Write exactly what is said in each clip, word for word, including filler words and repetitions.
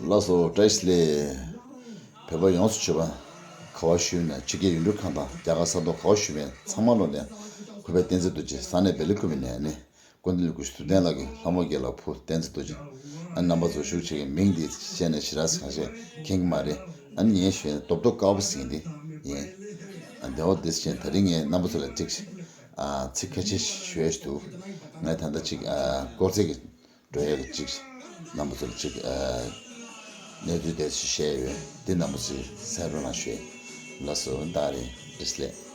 ལགས་སོ། བཀྲ་ཤིས་བདེ་ལེགས། བོད་པ་ཡོངས་སུ་གྱུར་པ། ག་བ་བཞུགས་ནས་ཕྱི་རྒྱལ་ཡུལ་གྲུ་ཁག་དང་རྒྱ་གར་ས་ཐོག་ག་བ་བཞུགས་པའི་ཚང་མ་ལོ་ནས་གུས་པས་བསྟན་འཛིན་རྡོ་རྗེ་ས་གནས་བེ་ལི་ཀུ་པི་ནས་ནི། ཀུན་མཁྱེན་གུ་ཤྲི་ཐུབ་བསྟན་ལགས་ཀྱི་ལྷ་མོ་རྒྱལ་ལ་ཕུ་བསྟན་འཛིན་རྡོ་རྗེ། ཨ་རྣམ་པ་ཚོ་ཤུགས་ཆེ་གི་མིང་འདི་བཤད་ནས་ཞེ་དྲག་གང་ཤེས་མཁྱེན་གྱི་མ་རེད། ཨ་ནི་ངས་ཞུ་ཡ་རྡོབ་རྡོབ་དཀར་པོ་ཟེར་མཁན་འདི་ཡིན། ཨ་འདི་འོ་འདི་བཞིན་ད་རིང་ངས་རྣམ་པ་ཚོ་ལ་ཅིག་ཨ་ཚིག་ཁ་ཤས་ཞུ་ཡ་ཞིག་འདུག་ངས་ད་ལྟ་ཅིག་ཨ་དཀོར་ཟས་ཀྱི་འགྲོ་ཡ་གི་ཅིག་རྣམ་པ་ཚོ་ལ་ཅིག་ཨ་གནས་ཚུལ་དེ་ཞིག་བཤད་ཡོད། འདི་རྣམ་པ་ཚོས་གསན་རོགས་གནང་ཞུ་ཡ། ལགས་སོ། ད་རེད། བཀྲ་ཤིས་བདེ་ལེགས།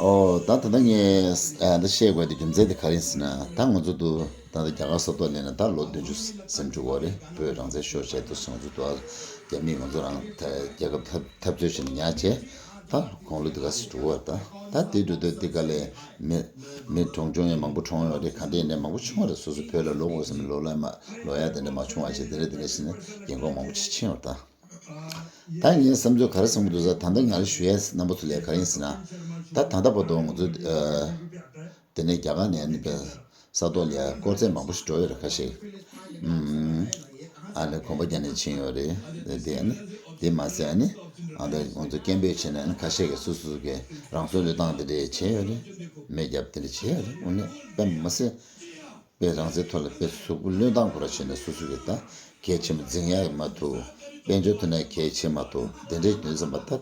ཨོ་ད་ད་ལྟ་ངས་ཨ་འདི་བཤད་དགོས་དེ་རྒྱུ་མཚན་དེ་ག་རེ་ཡིན་ཟེར་ན། ད་ང་ཚོ་འདུག་ད་ལྟ་རྒྱ་གར་ས་ཐོག་སླེབས་ནས་ད་ལོ་བདུན་ཅུ་ཟིན་འགྲོ་གི་རེད། བོད་རང་བཙན་ཤོར་བྱས་འདུག་ང་ཚོ་འདུག་རྒྱ་མིས་ང་ཚོ་རང་རྒྱལ་ཁབ་འཐབ་འཐབ་རྩོད་བྱས་ནས་ཉར་བྱས། ད་དགུང་ལོ་འདི་ག་ཚོད་འགྲོ་གི་རེད། ད་ད་དེ་འགྲོ་དུས་འདི་ག་ལས་མི་མི་གྲོངས་གྲོངས་ཡས་མང་པོ་གྲོངས་ཡོད་རེད། ག་འདྲས་ནས་མང་པོ་བྱུང་བ་རེད། སོ་སོ་བོད་ལ་ལོག་དགོས་བསམ་ལོག་ལ་མ་ལོག་ཡ་དེ་འདྲས་མ་བྱུང་བ་བྱས། དེ་འདྲས་དེ་འདྲས་བྱས་ནས་རྒན་གོག་མང་པོ་ཅིག་ཕྱིན་ཡོད་རེད། ད། ད་ངའི་བསམ་ཚུལ་ག་རེ་བསམ་གྱི་འདུག་ཟེར། ད་ལྟ་ང་རང་ཞུ་ཡས་རྣམ་པ་ཚོ་ལ་ག་རེ་ཡིན་ཟེར་ན། ད་ད་ལྟ་བར་དུ་ང་ཚོ་ཨ་དེ་ནས་རྒྱ་གར་ནས་ནི་པའི་ས་ཐོག་ལ་ཡ་དཀོར་ཟས་མང་པོ་ཞིག་འགྲོ་ཡོད་རེད། ཁ་ཤས་ཨུམ་ཨ་ནི་གོམ་པ་རྒྱག་ནས་ཕྱིན་ཡོད་རེད། དེ་ཨ་ནི་དེ་མ་ཟད་ཨ་ནི་ཨ་ད་ང་ཚོ་སྐད་འབོད་བྱས་ནས་ཨ་ནི་ཁ་ཤས་ཀྱིས་སོ་སོ་གི་རང་སྲོག་བློས་བཏང་དེ་འདྲས་བྱས་ཡོད་རེད། མེ་བརྒྱབ་དེ་འདྲས་བྱས་ཡོད་རེད། དངོས་གནས་དཔེ་མ་སྲིད། དཔེ་རང་བཙན་ཐོག་ལ་དཔེ་གཟུགས་པོ་བློས་བཏང་དགོས་ར་བྱས་ནས་སོ་སོ་གི་ད་གལ་ཆེན་པོ་འཛིང་ཡ་ཡི་མ་ཐུབ། དཔལ་འབྱོར་ཐོག་ནས་གལ་ཆེ་མ་ཐུབ། དེ་འདྲའི་དོན་བསམ་པ་ད་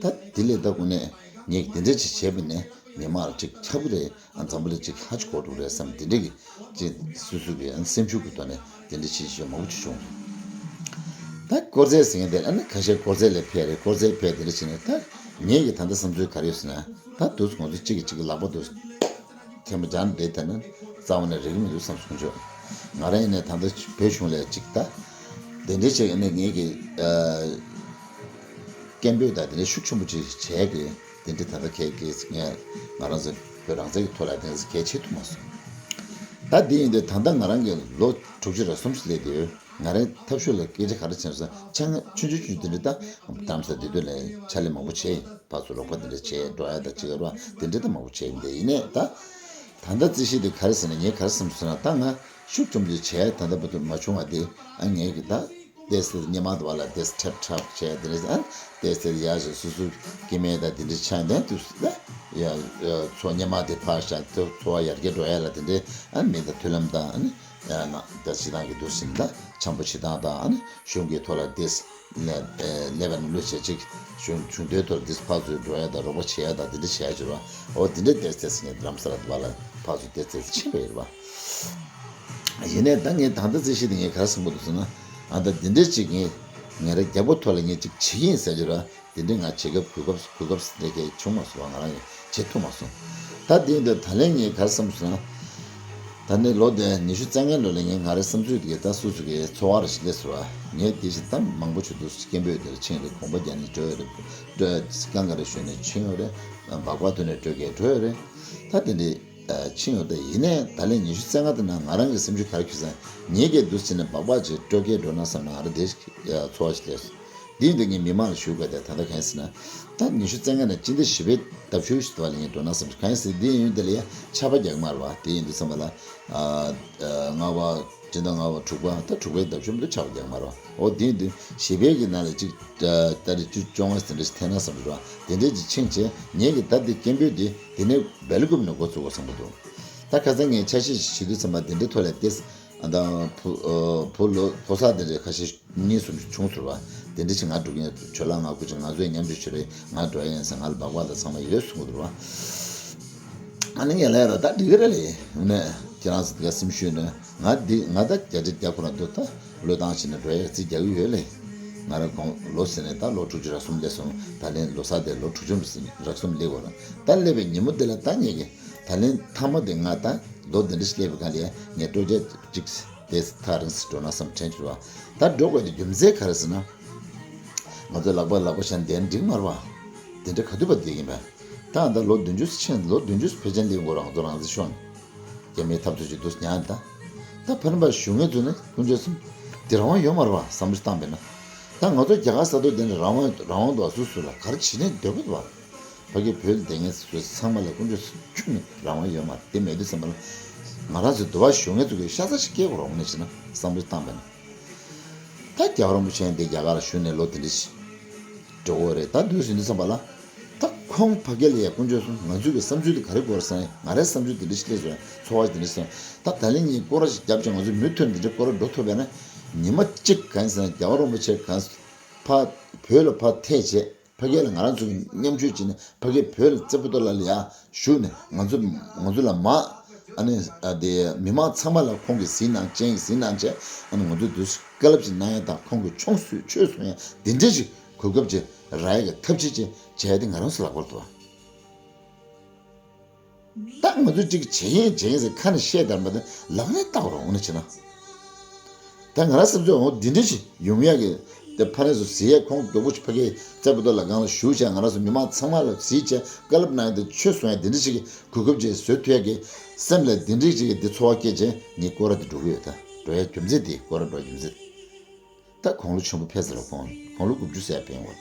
ད་དེ་ལས་ད་དངོས་གནས་ངས་དེ་འདྲ་ཅིག་བྱས་པ་ནས་མི་མང་ལ་ཅིག་ཁྱབ་གི་རེད། ཨ་འཛམ་བུ་གླིང་ཅིག་ཧ་ཅིག་གོ་འགྲོ་གི་རེད་བསམ། དེ་འདྲ་གི་ཅིག་སོ་སོ་གི་ཨ་སེམས་ཤུགས་ཀྱི་ཐོག་ནས་དེ་འདྲ་ཅིག་བྱས་མང་པོ་ཅིག་བྱུང་། ད་དཀོར་ཟས་ཟེར་མཁན་དེ་ཨ་ནི་ཁ་ཤས་དཀོར་ཟས་ལ་ཕེབས་རེད། དཀོར་ཟས་ཕེབས་དེ་འདྲ་བྱས་ནས། ད་ངས་ཀྱི་ད་ལྟ་བསམ་ཚུལ་ག་རེ་ཡོད་ཟེར་ན། ད་དུས་སུ་ང་ཚོ་གཅིག་གིས་གཅིག་གི་ལག་པ་དུ་ཐལ་མོ་སྦྱར་ནས་བསྡད་ན་རྩ་བ་ནས་རེག་གི་མི་འདུག་བསམ་སོང་ཆོག་ང་རང་ཡིན་ནའི་ད་ལྟ་བོད་གཞུང་ལ་གཅིག་ད་དེ་འདྲའི་ཆེད་ནས་ངེད་ཀྱི་ཨ་སྐད་འབོད་དང་དེ་འདྲའི་ཤུགས་ཆེན་པོ་ཅིག་བྱས་ཏེ། དེ་འདྲའི་ད་ལྟ་གལ་གལ་ངས་ང་རང་ཚོ་བོད་རང་བཙན་གྱི་ཐོག་ལ་དེ་འདྲ་གལ་བྱེད་ཐུབ་མ་སོང་། ད་དེ་ཡིན་དུས་ད་ལྟ་ང་རང་གི་ལོ་དྲུག་ཅུ་རེ་གསུམ་ཞིག་སླེབས་ཡོད། ང་རའི་འཐབ་ཕྱོགས་ལ་སྐད་ཆ་ག་རེ་བྱས་ན། ཆ་ང་ཆུང་ཆུང་ཆུང་དེ་འདྲ་ད་གཏམ་ས་དེ་དུས་ལ་ཕྱག་ལས་མང་པོ་བྱས། ཕར་ཚུར་རོགས་པ་དེ་འདྲ་བྱས། འགྲོ་ཡ་དང་ཅིག་ར་དེ་འདྲ་ད་མང་པོ་བྱས་ཡིན། དེ་ཡིན་ནའི་ད་ད་ལྟ་རྩིས་གཞི་དེ་ག་རེ་ཟེར་ན། ངས་ག་རེ་བསམ་སོང་ཟེར་ན། ད་ང་ཤུགས་ཆེན་པོ་ཅིག་བྱས་ད་ལྟ་བར་དུ་མ་བྱུང་བ་དེ། ཨ་ངས་ཀྱི་ད་ཏོག་ཙམ་སྔོན་མ་དེ་བ་ལ་ཏོག་ཙམ་ཁྲབ་ཁྲབ་བྱས་དེ་འདྲ། ཨ་ཏོག་ཙམ་ཡག་ཞིག་སོ་སོ་སྐྱེ་དམན་དང་དེ་འདྲ་ཆགས་ནས་དུས་སུ་ད་ཡ་ཚོ་སྔོན་མ་དེ་ཕར་བཞག་ཚོ་འཚོ་བ་ཡར་རྒྱས་འགྲོ་ཡ་ལ་དེ་འདྲ། ཨ་མི་དང་མཐུན་ལམ་དང་། ཨ་ནི་ཡང་ན་ད་སྤྱི་བཏང་གི་འདུ་ཤེས་ད་འཆམ་པོ་བྱེད་སྟངས་དང་། ཨ་ནི་གཞུང་གི་ཐོག་ལ་ཏོག་ཙམ་ལས་ལས་ཀ་ནང་བླུགས་བྱས་ཅིག་གཞུང་གཞུང་དོན་ཐོག་ཏོག་ཙམ་ཕར་ཚུར་འགྲོ་ཡ་དང་རོགས་པ་བྱེད་ཡ་དང་དེ་འདྲ་བྱེད་ཡ་བྱེད་པ། འོ་དེ་འདྲ་ཏོག་ཙམ་ཏོག་ཙམ་ངས་ལམ་སང་ལ་བ་ལ་ཕར་ཚུར་ཏོག་ཙམ་ཕྱིན་པ་ཡོད་རེད་པ། ཡིན་ནའི་ད་ངས་ད་ལྟ་རྩིས་གཞི་དེ་ངས་ག་རེ་བསམ་གྱི་འདུག་ཟེར་ན། ཨ་ད་འདི་འདྲ་ཅིག་ངས་ངས་ར་རྒྱལ་པོ་ཐོག་ལ་ངས་ཅིག་བྱེད་ཀྱི་ཡིན་ཟེར་གྱི་ར། དེ་འདྲའི་ང་བྱེད་སྐབས་གོ་སྐབས་གོ་སྐབས་དེ་གས་བྱུང་མ་སོང་བ། ང་རང་གིས་བྱེད་ཐུབ་མ་སོང་། ད་དེ་འདི་ད་ལན་ངས་ག་རེ་བསམ་སོང་ན། ད་ནི་ལོ་དེ་ཉི་ཤུ་རྩ་ལྔའི་ལོ་ལ་ངས་ང་རའི་བསམ་ཚུལ་དེ་གས་ད་སོ་སོ་གི་ཚོར་བ་རེ་ཞིག་སླེབས་སོང་བ། ངས་དེ་བཞིན་ད་མང་པོ་བྱུང་འདུག་སྐད་འབོད་དེར་ཕྱིན་རེད། གོམ་པ་རྒྱག་ནས་འགྲོ་ཡོད་རེད། སྤྲོ་སྐད་འགའ་རེ་ཞོན་ནས་ཕྱིན་ཡོད་རེད། སྦག་སྦག་ཐོན་ནས་སྤྲོ་སྐད་འགྲོ་ཡོད་རེད། ད་དེ་འདྲའི་ཕྱིན་ཡོད། ད་ཡིན་ནའི་ད་ལན་ཉི་ཤུ་རྩ་ལྔ་དེ་ན་ང་རང་གི་སེམས་ཤུགས་ག་རེ་ཁྱོད་ཚང་ངེད་ཀྱིས་འདུག་བྱས་ནས་སྦག་སྦག་བྱས་སྤྲོ་སྐད་འགྲོ་ན་བསམ་ནས་ང་རང་དེ་ཚོར་བ་ཞིག་སླེབས་སོང་། འདི་ཡིན་དུས་ངས་མི་མང་ལ་ཞུ་དགོས་དེ་ད་ལྟ་གང་ཡིན་ཟེར་ན། ད་ཉི་ཤུ་རྩ་ལྔ་ནས་སྤྱི་ཟླ་བཞི་པའི་ཟླ་བཅུ་བཞི་དེ་བ་ལ་ངས་འགྲོ་ན་བསམ་ཞིག་གང་ཡིན་ཟེར། འདི་ཡིན་དེ་ལ་ཡ་ཆར་པ་རྒྱག་མ་རེད་བ། དེ་ཡིན་དུས་ཙམ་པ་ལ་ཨ་ཨ་ལྔ་པ་སྤྱི་ཟླ་ལྔ་པ་དྲུག་པ་ད་དྲུག་པའི་ཟླ་བཅུ་མ་གཏོགས་ཆར་པ་རྒྱག་མ་རེད་བ། འོ་དེ་ཡིན་དུས་བཞི་པའི་གི་ནང་ལ་ཅིག་ཏ་རིག་བཅུ་བཅོ་ལྔ་དེ་འདྲ་ཞིག་འཐེན་ན་བསམ་རེད་བ། དེ་འདྲ་ཅིག་ཕྱིན་བྱས་ངས་གི་ད་འདི་སྐད་འབོད་འདི་དེ་ནས་སྦེལ་ཀོབ་ནས་འགོ་ཚུགས་དགོས་བསམ་གི་འདུག་ད་ཁ་སང་ངས་ཆ་ཤས་ཤིག་བྱེད་དུས་ཙམ་པ་དེ་འདྲའི་ཐོག་ལ་ཏེས། ཨ་ད་བུ་ཨ་བུ་ལོ་ཕོ་གསར་དེ་འདྲའི་ཁ་ཤས་གཉིས་གསུམ་ཞིག་བྱུང་ཟེར་བ། དེ་འདྲ་ཞིག་ང་འགྲོ་གི་ཡིན། ཇོ་ལགས་ང་སྐུ་མཁྱེན་ང་ཚོས་མཉམ་ཞུགས་བྱེད་རེད། ང་འགྲོ་ཡ་ཡིན་ཟེར། ང་ལ་སྦག་སྦག་དང་ཚང་མ་ཡོད་གསུང་གི་འདུག་བ། ཨ་ནི་ངས་ལབ་ཡ་ད་ད་འགྲིག་གི་རེད་ལེ། ནས་ཁྱེད་རང་ཚོ་དེ་ག་སེམས་ཤུལ་ནས་ང་འདི་ང་ད་བརྒྱ་ཆ་བརྒྱ་ཁོ་རང་འདུག་ད་བློས་བཏང་བྱས་ནས་འགྲོ་ཡ་རྩིས་རྒྱག་གི་ཡོད་ལེ། ང་རང་གོང་ལོ་ཟེར་ནས་ད་ལོ་དྲུག་ཅུ་རེ་གསུམ་སླེབས་སོང་། ད་ལན་ལོ་གསར་དེ་ལོ་དྲུག་ཅུ་རེ་གསུམ་སླེབས་དགོས་རེད། ད་སླེབས་པའི་ཉིན་མོ་དེ་ལ་ད་ངས་ཀྱི་ད་ལན་མཐའ་མ་དེ་ང་ད་ལོ་འདི་འདྲ་ཞིག་སླེབས་པའི་སྒང་ལ་ངས་སྤྲོ་སྐྱིད་ཅིག་དེ་ཐག་རིང་སེ་འགྲོ་ན་བསམ་དྲན་བྱུང་བ། ད་འགྲོ་དགོས་དེ་རྒྱུ་མཚན་ག་རེ་ཟེར་ན། ང་ཚོ་ལག་པ་ལག་པ་བཞག་བསྡད་ན་འགྲིག་མ་རེད་བ། དེ་འདྲ་ག་དུས་བར་བསྡད་ཀྱིན་པས། ད་ད་ལོ་བདུན་ཅུ་ཕྱིན། ལོ་བདུན་ཅུ་ཕལ་ཆེར་སླེབས་དགོས་རེད། ང་ཚོ་རང་བཙན་ཤོར་ནས། རྒྱ་མིའི་འཐབ་རྩོད་ཅིག་འདུག་ཉར་ད། ད་ཕ་རན་པ་གཞུང་ངོས་ཚོ་ནི་དཀོན་མཆོག་གསུམ། འདི་རང་དབང་ཡོད་མ་རེད་བ། བསམ་བློ་བཏང་བས་ན། ད་ང་ཚོ་རྒྱ་གར་ས་ཐོག་འདི་ནས་རང་དབང་རང་དབང་འདུག་སུ་སུ་ལ་ག་རེ་བྱེད་ནས་འདོད་པ་འདུག་བ། ཕ་གི་བོད་ལ་བསྡད་མཁན་ཚོ་ཚང་མ་ལ་དཀོན་མཆོག་གསུམ་ཁྱོན་ནས་རང་དབང་ཡོད་མ་རེད། དེ་མེད་དུས་ཙམ་པ་ལ། ང་རང་ཚོའི་འདུལ་བ་ཞུ་མཁན་ཚོ་གི་ཤ་ཚ་ཞིག་སྐྱེ་དགོས་རེད། འོ་ན་བྱས་ན་བསམ་བློ་བཏང་པས་ན། ད་རྒྱལ་བ་རིན་པོ་ཆེ་འདི་རྒྱ་གར་ལ་བཞུགས་ནས་ལོ་དེ་འདྲ་ཞིག་འགྲོ་གི་རེད། ད་དུས་ཟིན་དུས་ཙམ་པ་ལ། ད་ཁོང་ཕ་གི་ལ་ཡ་དཀོན་མཆོག་གསུམ། ང་ཚོའི་གི་བསམ་ཚུལ་དེ་ག་རེ་དགོས་རེད་ཟེར་ན། ང་རའི་བསམ་ཚུལ་དེ་འདྲ་ཞིག་སླེབས་སོང་། ཚོར་བ་དེ་འདྲ་སོང་། ད་ད་ལན་གཉིས་སྐོར་ར་ཞིག་བརྒྱབ་ཅིང་ང་ཚོའི་མུ་མཐུད་འདི་འདྲ་སྐོར་ར་འགྲོ་ཐུབ་པས་ན། ཉི་མ་གཅིག་གང་ཟེར་ན་རྒྱལ་བ་རིན་པོ་ཆེ་གང་ཕ་བོད་ལ་ཕར་ཐད་བྱས། ཕ་གི་ལ་ང་རང་ཚོ་གི་མཉམ་ཞུགས་བྱས་ནས། ཕ་གི་བོད་ལ་རྩེ་ཕུ་ཏོ་ལ་ལ་ཡ་བཞུགས་ནས། ང་ཚོ་ང་ཚོ་ལ་མ་ཨ་ནི་ཨ་དེ་མི་མང་ཚང་མ་ལ་ཁོང་གིས་གཟིགས་གནང་། སྤྱན་གཟིགས་གནང་བྱས། ཨ་ནི་ང་ཚོ་དུས་སྐད་ལབ་ཅིག་གནང་ཡ་དང་། ཁོང་གི་ཆོས་གསུང་ཆོས་གསུང་ཡ་འདི་འདྲ་ཞིག་གོ་སྐབས་ཅིག་རག་ཡ་གི་ཐབས་ཤེས་ཅིག་བྱས་ཏེ་ང་རང་ཚོ་ལག་པར་འདུག་བ། ད་ང་ཚོས་ཅིག་བྱེད་ཡིན་བྱེད་ཡིན་ཟེར་ཁ་ནས་བཤད་བསྡད་པ་དེ་ལག་ནས་བསྟར་རོགས་འོ་ན་བྱས་ན། ད་ང་རང་བསམ་ཚུལ་འོ་འདི་འདྲ་ཞིག་ཡོང་ཡག་གི། དེ་ཕ་ནས་སུ་གཟིགས་ཡ། ཁོང་མགྱོགས་པོ་ཞིག་ཕ་གིའི་རྩེ་ཕུ་ཏོ་ལ་སྒང་ལ་བཞུགས་བྱས། ང་རང་ཚོ་མི་མང་ཚང་མ་ལ་གཟིགས་བྱས། བཀའ་སློབ་གནང་ཡ་དེ། ཆོས་གསུང་ཡ་འདི་འདྲ་ཞིག་གི་གོ་སྐབས་ཅིག་བཟོ་ཐུབ་ཡ་གི་སེམས་ལ་འདི་འདྲ་ཞིག་གི་འདི་ཚོར་བ་སྐྱེས་བྱས། ངས་སྐོར་ར་དེ་འགྲོ་གི་ཡོད། ད་འགྲོ་ཡ་རྒྱུ་མཚན་དེ། སྐོར་ར་འགྲོ་རྒྱུ་མཚན། ད་དགུང་ལོ་ཆེན་པོ་ཕེབས་ཚར་ར། ཁོང་དགུང་ལོ་དགུ་བཅུ་ཟེར་ཕེབས་ཡོང་བ།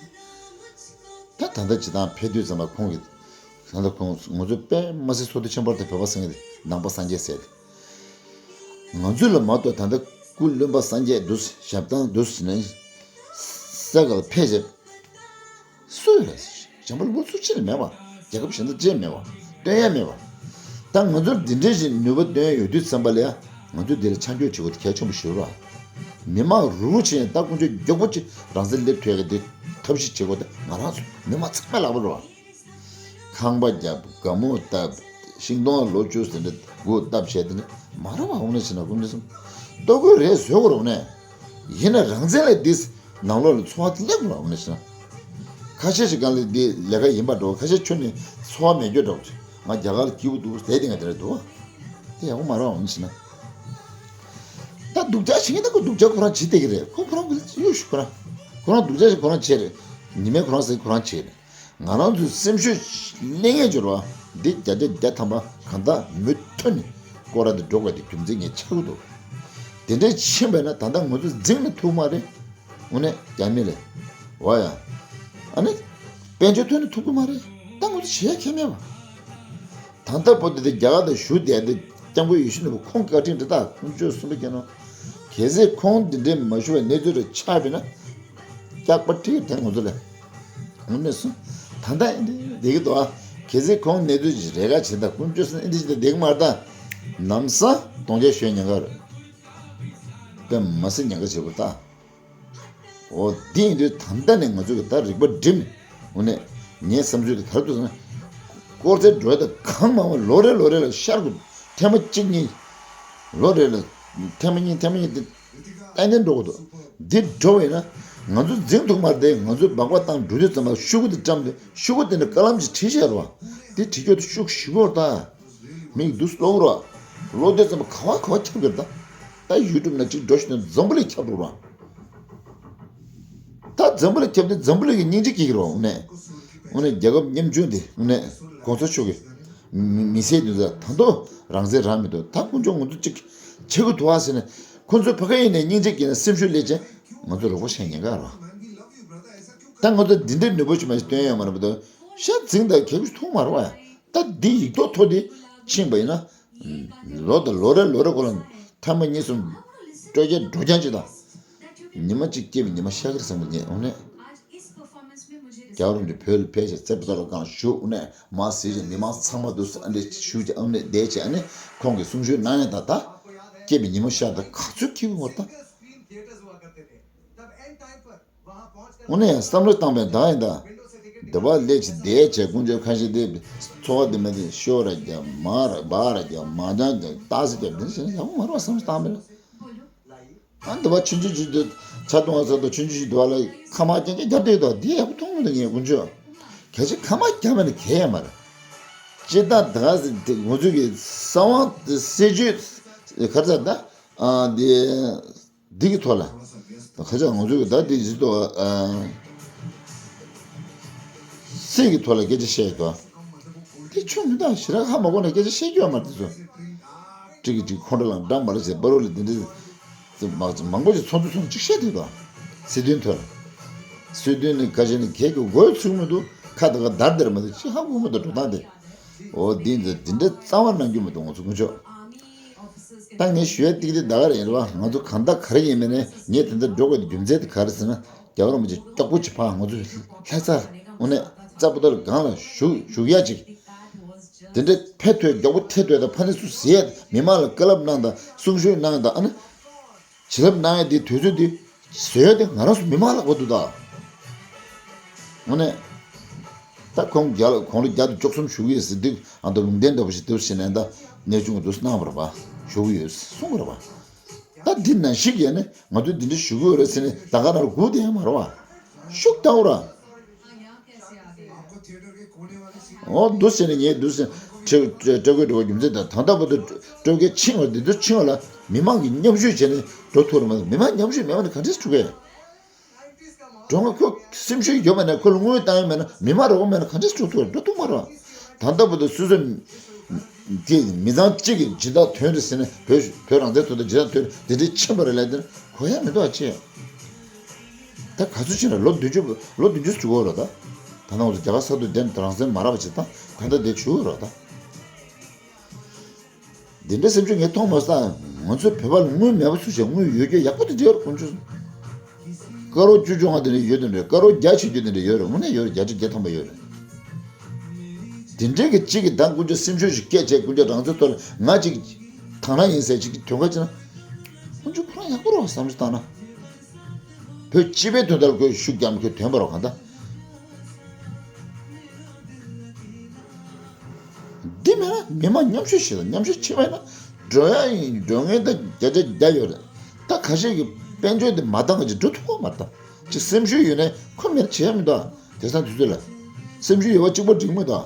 ད་ད་ལྟ་སྤྱིར་བཏང་ཕེབས་དུས་ཙམ་པ་ཁོང་གིས། ད་ལྟ་ཁོང་ང་ཚོ་དཔེ་མ་སྲིད་ཚོགས་སྡེ་ཆེན་པོ་དེ། བོད་པ་སངས་རྒྱས་དེ། ནང་པ་སངས་རྒྱས་ཟེར་དེ། ང་ཚོ་ལ་མ་གཏོགས། ད་ལྟ་སྐུ་བློན་པ་སངས་རྒྱས་འདུག། ཞབས་ཐང་འདུག་ཟེར་ནས་ས་ག་ལ་ཕེབས་བྱས། སུ་ཡོད་རེད། གཞན་པ་ལོ་ཚོད་ཅི་ལ་མེད་པ། རྒྱལ་ཁབ་གཞན་དག་ཅི་ཡང་མེད་པ། སྟོན་ཡ་མེད་པ། ད་ང་ཚོར་འདི་འདྲའི་ཞིག་ནུས་པ་བཏོན་ཡ་ཡོད་དུས་ཙམ་པ་ལ་ཡ། ང་ཚོས་འདི་ལ་ཆ་འཇོག་བྱེད་དགོས་དེ་གལ་ཆེན་པོ་ཞིག་རེད་བ། མི་མང་རུ་རུ་བྱས་ནས། ད་དཀོན་མཆོག་མགྱོགས་པོ་ཅིག་རང་སར་སླེབས་ཐུབ་ཡ་གི་འདི་ཐབས་ཤེས་བྱེད་དགོས་དེ་ང་རང་ཚོ་མི་མང་ཚང་མའི་ལག་པ་རེད་བ། ཁང་པ་བརྒྱབ། སྒ་སྨུག་བཏབ། ཤིང་སྡོང་ལོ་བཅུ་ཟིན་འདྲ་སྒོ་བཏབ་བྱས། དེ་འདྲ་མ་རེད་བ། འོ་ན་བྱས་ན་དཀོན་མཆོག་གསུམ། ལྟོ་གོས་རེ་བཟོ་དགོས་རེད། འོ་ན་ཡིན་ན་རང་བཙན་ལ་འདི་ནང་ལོགས་ལ་འཚོ་བ་དེ་སླེབས་དགོས་རེད། འོ་ན་བྱས་ན། ཁ་ཤས་ཤིག་སྒང་ལ་འདི་ལས་ཀ་ཡིན་པ་འདྲ་བོ། ཁ་ཤས་ཁྱོན་ནས་འཚོ་བ་མེད་རྒྱུ་འདྲ་བོ། ང་རྒྱ་གར་ལ་སྐྱིད་པོ་འདུག་ཟེར་དེ་ང་དེ་འདྲ་འདུག་བ། དེ་ཡག་པོ་མ་རེད་བ། འོ་ན་བྱས་ན། ད་སྡུག་ཅག་བྱེད་མཁན་ད་ཁོ་སྡུག་ཅག་ཁོ་རང་བྱེད་བསྡད་ཀྱི་རེད། ཁོ་ཁོ་རང་གི་གཡུག་ཞུ། ཁོ་རང་ཁོ་རང་སྡུག་ཅག་བྱེད་ཁོ་རང་བྱེད་རེད། ཉི་མས་ཁོ་རང་ཟ་ཁོ་རང་བྱེད་རེད། ང་རང་ཚོའི་སེམས་ཤུགས་སླེབས་མཁན་འབྱོར་བ་འདི་བརྒྱ་ཆ་བརྒྱ་ཐམ་པ་གང་ལྟར་མུ་མཐུད་ནས་སྐོར་ར་འདི་འགྲོ་དགོས་དེ་རྒྱུ་མཚན་ངས་ཆགས་ཀྱི་འདུག། དེ་འདྲའི་ཕྱིན་པས་ན་ད་ལྟ་ང་ཚོ་འཛིང་ན་ཐུག་མ་རེད། དངོས་གནས་རྒྱ་མི་ལས་བ་ཡ། ཨ་ནི་དཔལ་འབྱོར་ཐོག་ནས་ཐུག་གི་མ་རེད། ད་ང་ཚོ་བྱེད་ཡ་ཁྱད་མེད་པ། ད་ལྟ་བར་དུ་དེ་རྒྱ་གར་དུ་བཞུགས་བསྡད་དེ། སྐྱབས་མགོན་ཡིད་བཞིན་ནོར་བུ་ཁོང་བཀའ་དྲིན་དེ་དག་དཀོན་མཆོག་གསུམ་པོ་མཁྱེན་ནོ། གལ་སྲིད་ཁོང་འདི་འདྲའི་མ་བཞུགས་པའི་གནས་ཚུལ་རེ་ཆགས་པས་ན། སྐྱག་པ་ཁྲིད་དེ་ང་ཚོ་ལ། དངོས་གནས་སུ། ད་ལྟ་ཨེ་འདྲ་བསྡད་ཀྱི་འདུག་ཨ། གལ་སྲིད་ཁོང་གནས་ཚུལ་ཅིག་རེ་ཁ་བྱེད་ད། དཀོན་མཆོག་གསུམ་ཨེ་འདྲ་ཅིག་ད་བསྡད་ཀྱི་མ་རེད་ད། ལམ་སང་གདོང་བརྒྱབ་ཞོན་ཉེན་ཁ་རེད། དཔེ་མ་སྲིད་ཉེན་ཁ་ཆེ་པོ་ད། འོ་འདི་ཡིན་དུས་ད་ལྟ་ནས་ང་ཚོས་ད་རིག་པ་སྒྲིམ། འོ་ནས་ངའི་བསམ་ཚུལ་དེ་ག་རེ་འདུག་ཟེར་ན། དཀོར་ཟས་འགྲོ་ཡ་ད་གང་མང་བ་ལོ་རེ་ལོ་རེ་ལ་ཤར་དགོས། ཐེངས་མ་གཅིག་གཉིས། ལོ་རེ་ལ་ཐེངས་མ་གཉིས། ཐེངས་མ་གཉིས་དེ་ཏན་ཏན་འགྲོ་དགོས་འདུག། འདི་འགྲོ་བས་ན་ང་ཚོ་འཛིང་ཐུབ་མ་རེད། ང་ཚོས་སྦག་སྦག་བཏང་འགྲོ་དུས་ཙམ་པ་ཤོག་གུ་དེ་བཀྲམ་སྟེ། ཤོག་གུ་དེ་ནས་ཀ་ལམ་ཅིག་བྲིས་བཞག་རོགས། དེ་བྲིས་རྒྱུ་དེ་ཤོག་བཞི་པོ་རེད་ད། མིག་འདུག་ཀློག་རོགས། ཀློག་དུས་ཙམ་པ་ག་བ་ག་བ་ཁྱབ་ཀྱི་རེད་ད། ད་ཡུ་ཊུབ་ནང་གཅིག་འགྲོ་ཤོག་དང་། འཛམ་བུ་གླིང་ཁྱབ་འགྲོ་རོགས། ད་འཛམ་བུ་གླིང་ཁྱབ་སྟེ་འཛམ་བུ་གླིང་གི་སྙིང་རྗེ་སྐྱེ་གི་རེད་བ། དངོས་གནས། དངོས་གནས་རྒྱལ་ཁབ་ཉམ་ཆུང་འདི། དངོས་གནས་གོང་ས་མཆོག་གིས་མི་མི་སེར་འདི་ཚོ་ད་དུང་རང་བཙན་རག་མི་འདུག། ད་དཀོན་མཆོག་ང་ཚོ་གཅིག་བྱེད་དགོས་འདུག་ཨ་ཟེར་ནས། ཁོ་ཚོ་ཕ་གི་ཡིན་ནས་སྙིང་རྗེ་སྐྱེས་ནས་སེམས་ཤུགས་སླེབས་ཅན་ང་ཚོ་རོགས་པ་བྱེད་ཉན་ག་རེད་བ། ད་ང་ཚོ་འདི་འདྲའི་ནུས་པ་ཞིག་མ་ཞིག་སྟོན་ཡོད་མ་རེད་པ། ད་ཤ་འཛིང་དང་གད་མོ་ཐུག་མ་རེད་བ། ད་འདི་ཡིག་ཐོག་ཐོག་འདི་ཕྱིན་པ་ཡིན་ན། ལོ་དང་ལོ་རེ་ལོ་རེ་ཁོ་ལ་ཐེངས་མ་གཉིས་གསུམ་སྤྲོ་སྐྱིད་འགྲོ་རྐྱང་ཅིག་དང་། ཉི་མ་གཅིག་སྐྱིད་པའི་ཉི་མ་ཤར་གི་རེད་བསམ་གི་ཉན། འོ་ནས་རྒྱལ་བ་རིན་པོ་ཆེ་བོད་ལ་ཕེབས་བྱས་རྩེ་ཕུ་ཏོ་ལ་སྒང་བཞུགས། འོ་ནས་མར་གཟིགས་བྱས་མི་མང་ཚང་མ་འདུག་ཟེར། ཨ་འདྲས་བཞུགས་བྱས། ཨ་ནས་བསྡད་བྱས། ཨ་ནས་ཁོང་གིས་གསུང་ཆོས་གནང་ཡ་ད་ད་སྐྱིད་པའི་ཉི་མ་ཤར། ད་ག་ཚོད་སྐྱིད་པོ་ངོ་ད། འོ་ནས་ཡང་བསམ་བློ་བཏང་བས་ད་ཡིན་ད། འདི་བ་སླེབས་བྱས་བསྡད་བྱས། དཀོན་མཆོག་ཁ་ཤས་དེ་ཚོགས་པ་དེ་མ་དེ་ཤོ་ར་རྒྱབ། མ་ར་སྦག་ར་རྒྱབ། མ་ཅང་རྒྱབ། ཏག་སེ་རྒྱབ། འདི་བྱས་ན་ཡག་པོ་མ་རེད་བསམ་བསམ་བཏང་བས། ཨ་འདི་བ་ཆུང་ཆུང་ཆུང་དུ་ཆ་གཏོང་བ་ཚོ་དང་ཆུང་ཆུང་ཞིག་འདུག་བ་ལ། ཁ་མ་རྒྱབ་རྒྱབ་བསྡད་འདུག། འདི་ཡག་པོ་མཐོང་མི་འདུག་ངས་དཀོན་མཆོག། གལ་ཆེ་ཁ་མ་རྒྱབ་མ་ནི་གལ་ཡང་མ་རེད། སྤྱིར་བཏང་ད་ག་ཟེ་དེ་ང་ཚོ་གི་གསང་བ་སྲིད་ཇུས་ག་རེ་ཟེར་ད། ཨ་འདི། འདི་གི་ཐོག་ལ། ད་ཁ་ཆག་ང་ཚོས་ད་འདི་ཡི་ཐོག་ཨ། སྲིད་ཀྱི་ཐོག་ལ་སྐད་ཆ་བཤད་ཡོད་དོ། དེ་ཆོ་མི་འདུག། ཞེ་དྲག་ཧ་མ་གོ་ནས་སྐད་ཆ་བཤད་རྒྱུ་ཡོད་མ་རེད་དེ་ཚོ། ཀྲིག་གི་ཀྲིག་ཁོང་ཁྲོ་ལངས་འདྲ་མ་རེད་ཟེར། པ་རོ་ལ་འདི་འདྲ་ཟེར། མང་པོ་ཞིག་ཚོགས་འདུ་ཚོགས་གཅིག་བཤད་དེ་དོ། སྲིད་དོན་ཐོག་ལ། སྲིད་དོན་ནི་ཁ་ཤས་ནི་གལ་གི་མགོ་ཚུགས་མི་འདུག། ཁ་དེ་ག་བརྡར་བརྡར་མ་འདུག། ཅི་ཧ་གོ་མི་འདུག་འགྲོ་སྟངས་དེ། འོ་འདི་འདི་འདི་འདྲ་རྩ་བ་གནང་རྒྱུ་མི་འདུག་ང་ཚོ་དཀོན་མཆོག། ད་ངས་ཞུ་ཡ་ཏིག་ཏིག་ད་ག་རེ་ཡིན་རེད་བ། ང་ཚོ་གང་ལྟར་ག་རེ་ཡིན་མིན་ནས་ངས་དེ་འདྲ་འགྲོ་དགོས་དེ་རྒྱུ་མཚན་དེ་ག་རེ་ཟེར་ན། རྒྱལ་བ་རིན་པོ་ཆེ་སྐྱོག་པོ་ཅིག་ཕར་ང་ཚོ་ལྷ་ས་དངོས་གནས་རྩ་བོ་ཏོར་སྒང་ལ་བཞུགས་བཞུགས་ཡ་ཅིག་དེ་འདྲ་ཕེབས་ཐོས་མགྱོགས་པོ་ཐེབས་ཐོས་དང་ཕ་ནི་ཚོ་ཟེར་ཡ་མི་མང་ལ་བཀའ་སློབ་གནང་དང་གསུང་ཆོས་གནང་དང་ཨ་ནི། བྱིན་རླབས་གནང་ཡ་དེ་དུས་ཚོད་དེ་བཟོས་ཏེ་ང་རང་ཚོ་མི་མང་ལག་པ་འདུག་ད། དངོས་གནས། ད་ཁོང་རྒྱ་ལ་དགུང་ལོ་བརྒྱ་དང་བཅུ་གསུམ་བཞུགས་ཡོད་ཟེར་དུས་ཨ་མདོ་ལུང་བསྟན་འདྲ་པོ་ཞིག་འདུག་ཟེར་ནས་ད་གནས་ཆུང་འདུག་གནང་བར་བ་བཞུགས་ཡོད་གསུང་བར་བ། ད་འདི་ནང་བཞིན་གྱི་ནི་ང་ཚོས་འདི་འདྲ་ཞུ་གི་ཡོད་རེད་ཟེར་ནས་ད་ག་རང་ལ་སྒུག་བསྡད་ཡ་མ་རེད་བ། ཤུགས་བཏང་ར། འོ་འདུག་ཟེར་ནས་ངས་འདུག་ཟེར་སྤྲོ་སྤྲོ་སྐད་འགྲོ་བ་རྒྱུ་མཚན་དང་ད་ལྟ་བར་དུ་སྤྲོ་སྐད་ཕྱིན་པ་འདི་ཚོ་ཕྱིན་པ་ལ་མི་མང་གིས་མཉམ་ཞུགས་བྱས་ནས་འགྲོ་ཐུབ་རེད་མ་གཏོགས་མི་མང་མཉམ་ཞུགས་མེད་པ་ནི་ག་འདྲས་འགྲོ་གི། འགྲོ་ང་ཁོ་སེམས་ཤུགས་ཡོད་མ་ནས་ཁོ་ལ་དངུལ་བཏང་ཡོད་མེད་ན་མི་མང་རོགས་མེད་ན་ག་འདྲས་འགྲོ་ཐུབ་རེད། འགྲོ་ཐུབ་མ་རེད། ད་ལྟ་བར་དུ་སོ་སོ་དེ་མི་ཚང་གཅིག་གི་སྦྱིན་བདག་དོན་རེད་ཟེར་ནས་བོད་བོད་རང་བཙན་དོན་དུ་སྦྱིན་བདག་དོན་དེ་འདྲས་ཕྱིན་པ་རེད་ལབ་དེ་གོ་ཡ་མི་འདུག་ཨ་ཅེ། ད་ག་ཚོད་ཕྱིན་ན་ལོ་བདུན་ཅུ་ལོ་བདུན་ཅུ་བཅུ་གོ་ར་ད། ད་ནང་ཚོ་རྒྱ་གར་ས་ཐོག་བསྡད་ནས་རང་བཙན་མ་རག་པ་བྱེད་ད་ད་ལྟ་བསྡད་བཅུག་ར་ད། འདི་འདྲའི་སེམས་ཤུགས་ངས་མཐོང་མ་སོང་། ང་ཚོའི་བོད་པ་ལ་དངུལ་མེད་པ་སུ་བྱས་དངུལ་ཡོད་རྒྱུ་ཡག་པོ་དེ་འདྲ་ཡོད་རེད་དཀོན་མཆོག་གསུམ། དཀར་པོ་བཅུ་བཅོ་ལྔ་དེ་འདྲ་ཡོད་དེ་འདྲ་དཀར་པོ་བརྒྱ་བྱེད་རྒྱུ་དེ་འདྲ་ཡོད་རེད། དངོས་གནས་ཡོད་རེད། བརྒྱ་ཆ་བརྒྱ་ཐམ་པ་ཡོད་རེད། དེ་འདྲའི་གི་གཅིག་གི་ད་དཀོན་མཆོག་སེམས་ཤུགས་ཤིག་སྐྱེད་བྱས་དཀོན་མཆོག་རང་བཙན་ཐོག་ལ་ང་གཅིག་དང་བླངས་ཡིན་ཟེར་གཅིག་གི་དོན་ཁ་ཅིག་ན། དཀོན་མཆོག་ཁོ་རང་ཡག་པོ་རེད་བསམ་བློ་བཏང་ན། བོད་སྤྱི་པའི་དོན་དག་ལ་ཁོས་ཤུགས་རྒྱབ་ཁོས་དོན་པ་རོགས་གང་ལྟར། འདི་མེད་ན་མི་མང་མཉམ་ཞུགས་ཤིག་དང་མཉམ་ཞུགས་བྱེད་པ་ཡིན་ན་འགྲོ་ཡ་ཡིན། འགྲོ་མཁན་ད་བརྒྱ་ཆ་བརྒྱ་ཡོད་རེད། ད་ཁ་ཤས་ཀྱིས་དཔལ་འབྱོར་འདི་མ་བཏང་གི་ཅིག་འགྲོ་ཐུབ་པ་མ་བཏང་ཅིག་སེམས་ཤུགས་ཡོད་ནས་ཁོ་མེད་བྱེད་ཡ་མི་འདུག་དེང་སང་དུས་ཚོད་ལ་སེམས་ཤུགས་ཡོད་པ་གཅིག་པ་འགྲིག་མི་འདུག་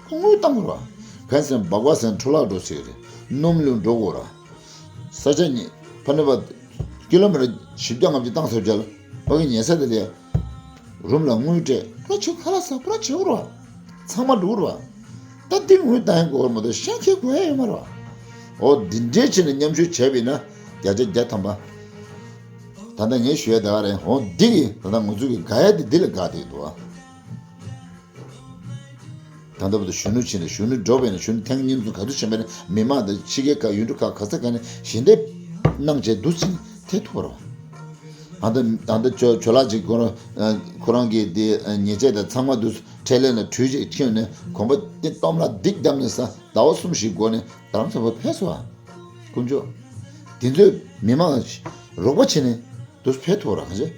ཁོ་དངུལ་བཏང་དགོས་ར། ཕན་སེམས་སྦག་སྦག་སེམས་འཕྲོ་བརླག་འགྲོ་སྲིད་རེད། སྣུམ་ལུད་འགྲོ་དགོས་ར། ས་ཆ་གཉིས་ཕ་ནུ་བ་ཀི་ལོ་མི་ཊར་བཞི་བརྒྱ་ལྔ་བཅུ་བཏང་ཐུབ་ཅག་ལ་ཕ་གི་ཉལ་ས་དེ་ལས་རུམ་ལ་དངུལ་སྤྲད་ཁོ་ཆུ་ཁ་ལག་ཟ་ཁོ་ར་བྱེད་དགོས་ར། ཚང་མ་འགྲོ་གི་ར། ད་འདི་དངུལ་བཏང་ཡ་དགོས་ར་མ་གཏོགས་གཞན་ཁྱེད་དགོས་ཡ་ཡོད་མ་ར། འོ་འདི་འདྲའི་ཆེད་ནས་མཉམ་ཞུགས་བྱས་པ་ཡིན་ན་བརྒྱ་ཆ་བརྒྱ་ཐམ་པ། ད་ལྟ་ངས་ཞུ་ཡ་དེ་ག་རེད། འོ་འདི་གི་ད་ལྟ་ང་ཚོ་གི་དགའ་ཡ་དེ་འདི་ལ་དགའ་བསྡད་འདུག་ཨ། ད་ལྟ་བར་དུ་གཞོན་ནུ་ཕྱིན་ནས་གཞོན་ནུ་འགྲོ་བས་ན་གཞོན་ནུ་ཐེངས་གཉིས་ཚོ་ག་ཚོད་ཕྱིན་པ་ནས་མི་མང་དང་ཕྱི་རྒྱལ་ཁག་ཡུལ་གྲུ་ཁག་ག་ས་ག་ནས་ཞལ་འདེབས་གནང་བྱས་འདུག་ཕྱིན་ཐད་ཐུབ་རོགས། ད་ལྟ་ད་ལྟ་ཇོ་ཇོ་ལགས་ཅིག་ཁོ་རང་ཁོ་རང་གི་དེ་ཉེས་ཆད་དང་ཚང་མ་འདུག་ཁྲལ་ལས་ལ་གྲོས་ཅིག་ཁྱོན་ནས་གོམ་པ་དེ་སྟོང་ལ་སྡིག་བསྡམས་ནས་ས་ཟླ་བ་གསུམ་བཞི་འགོར་ནས་རྡ་རམ་ས་ལ་ཕེབས་སོང་ཨ། དཀོན་མཆོག་དེ་ཚོས་མི་མང་རོགས་པ་བྱས་ནས་དུ་ཕེབས་ཐུབ་རང་བྱས།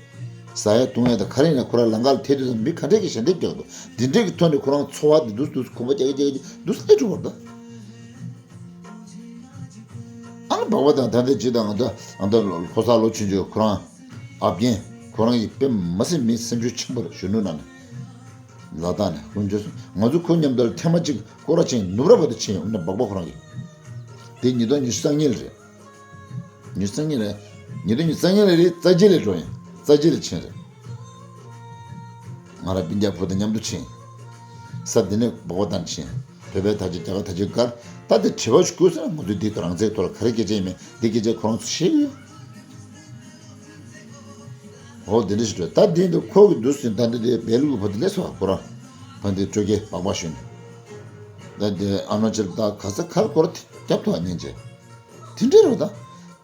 ཟ་ཡ་བཏུང་ཡ་དང་ག་རེ་ཡིན་ན་ཁོ་རང་ལམ་ཁ་ལ་ཐད་དུས་ཙམ་མི་ག་འདྲས་ཀྱི་ཞལ་འདེབས་རྒྱག་འདུག་འདི་འདྲས་ཀྱི་ཐོག་ནས་ཁོ་རང་འཚོ་བ་འདི་འདུག་འདུག་གོམ་པ་རྒྱག་གི་རྒྱག་གི་འདུག་སླེབས་འགྲོ་བར་ད། ཨ་ནི་སྦག་སྦག་དང་ད་ལྟའི་ཇི་དང་ང་ད་ང་ད་ལོ་ལོ་ཕོ་གསར་ལོ་ཆུང་ཆུང་ཁོ་རང་ཨབ་རྒན་ཁོ་རང་ཡི་དཔེ་མ་སྲིད་མི་སེམས་ཤུགས་ཆེན་པོ་རེད་གཞོན་ནུ་ནང་ནས་ལ་དྭགས་ནས་དཀོན་མཆོག་གསུམ་ང་ཚོ་ཁོ་མཉམ་དུ་ཐེངས་མ་གཅིག་སྐོར་ར་ཕྱིན་ནུབ་ར་བར་དུ་ཕྱིན་ཡོང་ན་སྦག་སྦག་ཁོ་རང་གི་དེ་ཉིས་སྟོང་ཉི་ཤུ་རྩ་གཉིས་ལ་རེད། ཉི་ཤུ་རྩ་གཉིས་ལ་ཉིས་སྟོང་ཉི་ཤུ་རྩ་གཉིས་ལ་རེད། རྩ་བརྒྱད་ལ་འགྲོ་ཡིན། རྩ་བརྒྱད་ལ་ཕྱིན་རེད། ང་རང་སྤུན་ཀྱག་བུ་དང་མཉམ་དུ་ཕྱིན། ས་འདི་ནས་སྦག་སྦག་བཏང་ཕྱིན། བོད་པའི་དར་ཆ་རྒྱ་གར་དར་ཆ་བཀར། ད་དེ་དྲི་བ་ཞིག་བཀོད་ཟེར་ན་ང་ཚོས་འདི་རང་བཙན་ཐོག་ལ་ག་རེ་སྐད་ཆ་ཡིན་མིན་འདི་སྐད་ཆ་ཁོ་རང་ཚོ་ཤེས་ཡོད། འོ་འདི་འདྲ་ཞིག་འགྲོ་ད་འདི་འདུག་ཁོ་གི་འདུག་ཟིན་ད་འདི་དེ་སྦེལ་ཀོབ་བུ་དེ་ལས་སོ་ཁོ་རང་ད་འདི་སྤྲོད་སྐད་སྦག་སྦག་ཞུས་ནས། ད་འདི་ཨ་ནོ་ཅིར་ད་ག་ས་གར་སྐོར་རྒྱབ་ཐུབ་ཨ་ཉན་ཅེ། དེ་འདྲ་རོ་ད།